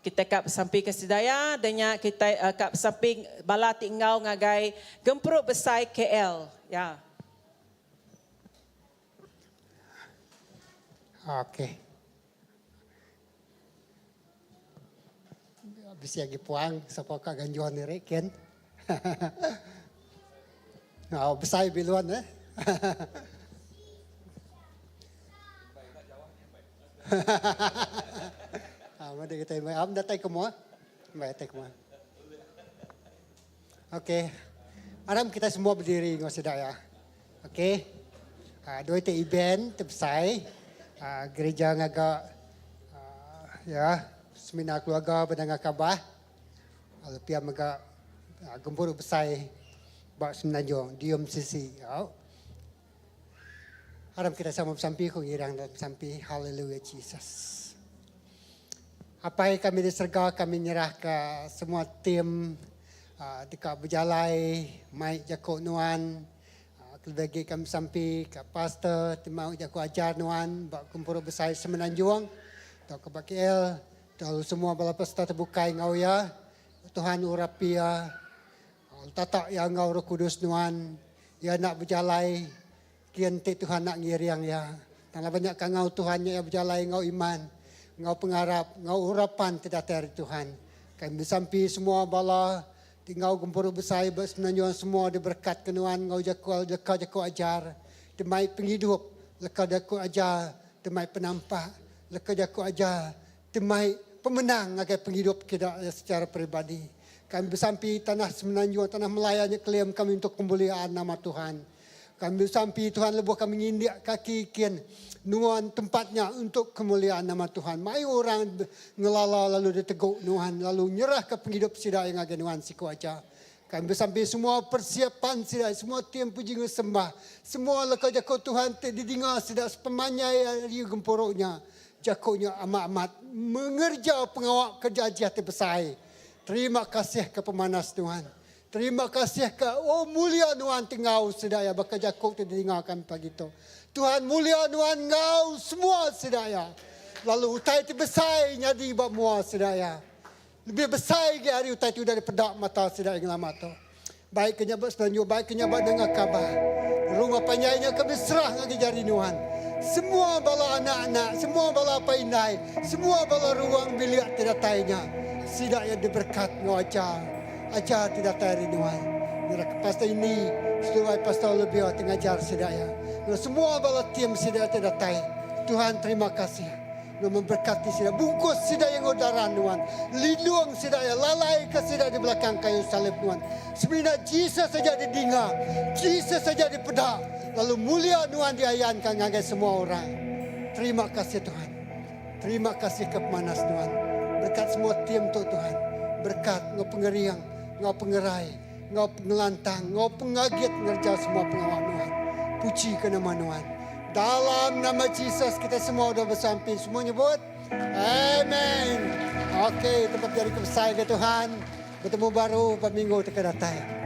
kita ka besampi ke sidaya dan nya kita uh, ka besampi bala ti enggau ngagai gempuru besai KL ya. Okey. Bisi agi puang sapa ka ganjuan diri kin. Oh, besai biluan eh. Ah, mari kita mai am datai ke mua. Mai datai ke mua. Okey. Aram kita semua berdiri ngau sida ya. Okey. Ah, dua iti event ti besai. Ah, gereja ngaga ah, ya seminar keluarga pendengar khabar. Lalu pia mega gempuru besai ba Semenanjung DUMCC. Au. Aram kita sama besampi ku ngiring dalam sampi. Hallelujah Jesus. Apai kami di serega kami nyerahka semua tim deka bejalai mai jaku nuan kelebih agi kami besampi ka pastor ti mau jaku ajar nuan ba gempuru besai Semenanjung tauka ba KL lalu semua bala pastor ti bukai enggau iya Tuhan urapi iya tatak iya enggau roh kudus nuan iya enda bejalai Kian ti Tuhan enda ngiring iya. Tang laban nya kangau Tuhan nya iya bejalai enggau iman, enggau pengarap, enggau urapan ti datai ari Tuhan. Kami besampi semua bala ti enggau gempuru besai ba Semenanjung semua diberekatka nuan enggau jaku leka jaku ajar ti mai pengidup, leka jaku ajar ti mai penampak, leka jaku ajar ti mai pemenang ngagai pengidup kida secara peribadi. Kami besampi tanah Semenanjung, tanah Malaya nya klaim kami untuk kemuliaan nama Tuhan. Kami besampi Tuhan lebuh kami ngindik kaki kin nuan tempat nya untuk kemuliaan nama Tuhan. Mayuh orang ngelala lalu ditegu nuan lalu nyerahka pengidup sida iya ngagai nuan siku aja. Kami besampi semua persiapan sida semua tim puji enggau sembah semua leka jaku Tuhan ti didinga sida sepemanjai hari gempuru nya. Jaku nya amat-amat mengerja pengawa kerja ajih ti besai. Terima kasih ke pemanas Tuhan. Terima kasih ke oh mulia nuan ti enggau sida iya baka jaku ti didinga kami pagi tu. Tuhan mulia nuan enggau semua sida iya. Lalu utai ti besai nyadi ba mua sida iya. Lebih besai agi ari utai ti udah dipeda mata sida iya ngelama tu. Baik ke nya ba Semenanjung, baik ke nya ba Nanga Kaba. Rumah panjai nya kami serah ngagai jari nuan. Semua bala anak-anak, semua bala apai indai, semua bala ruang bilik ti datai nya, sida iya diberekat enggau ajar. Ajar ti datai ari nuan. Nyerah ke Pastor Ini seduai Pastor Olivia ti ngajar sida iya. Enggau semua bala tim sida ti datai. Tuhan terima kasih Nuan memberkati sida. Bungkus sida iya enggau darah Nuan. Lindung sida iya. Lalai ka sida di belakang kayu salib Nuan. Semina Jesus aja didinga. Jesus aja dipeda. Lalu mulia Nuan diayanka ngagai semua orang. Terima kasih Tuhan. Terima kasih ke pemanas nuan. Berkat semua tim tu Tuhan. Berkat enggau pengering, enggau pengerai, enggau pengelantang, enggau pengagit ngereja semua pengawa nuan. Puji ke nama nuan. Dalam nama Jesus kita semua udah besampi. Semua nyebut Amen. Okey, tempat jari ke besai ke Tuhan. Betemu baru ba minggu ti ke datai.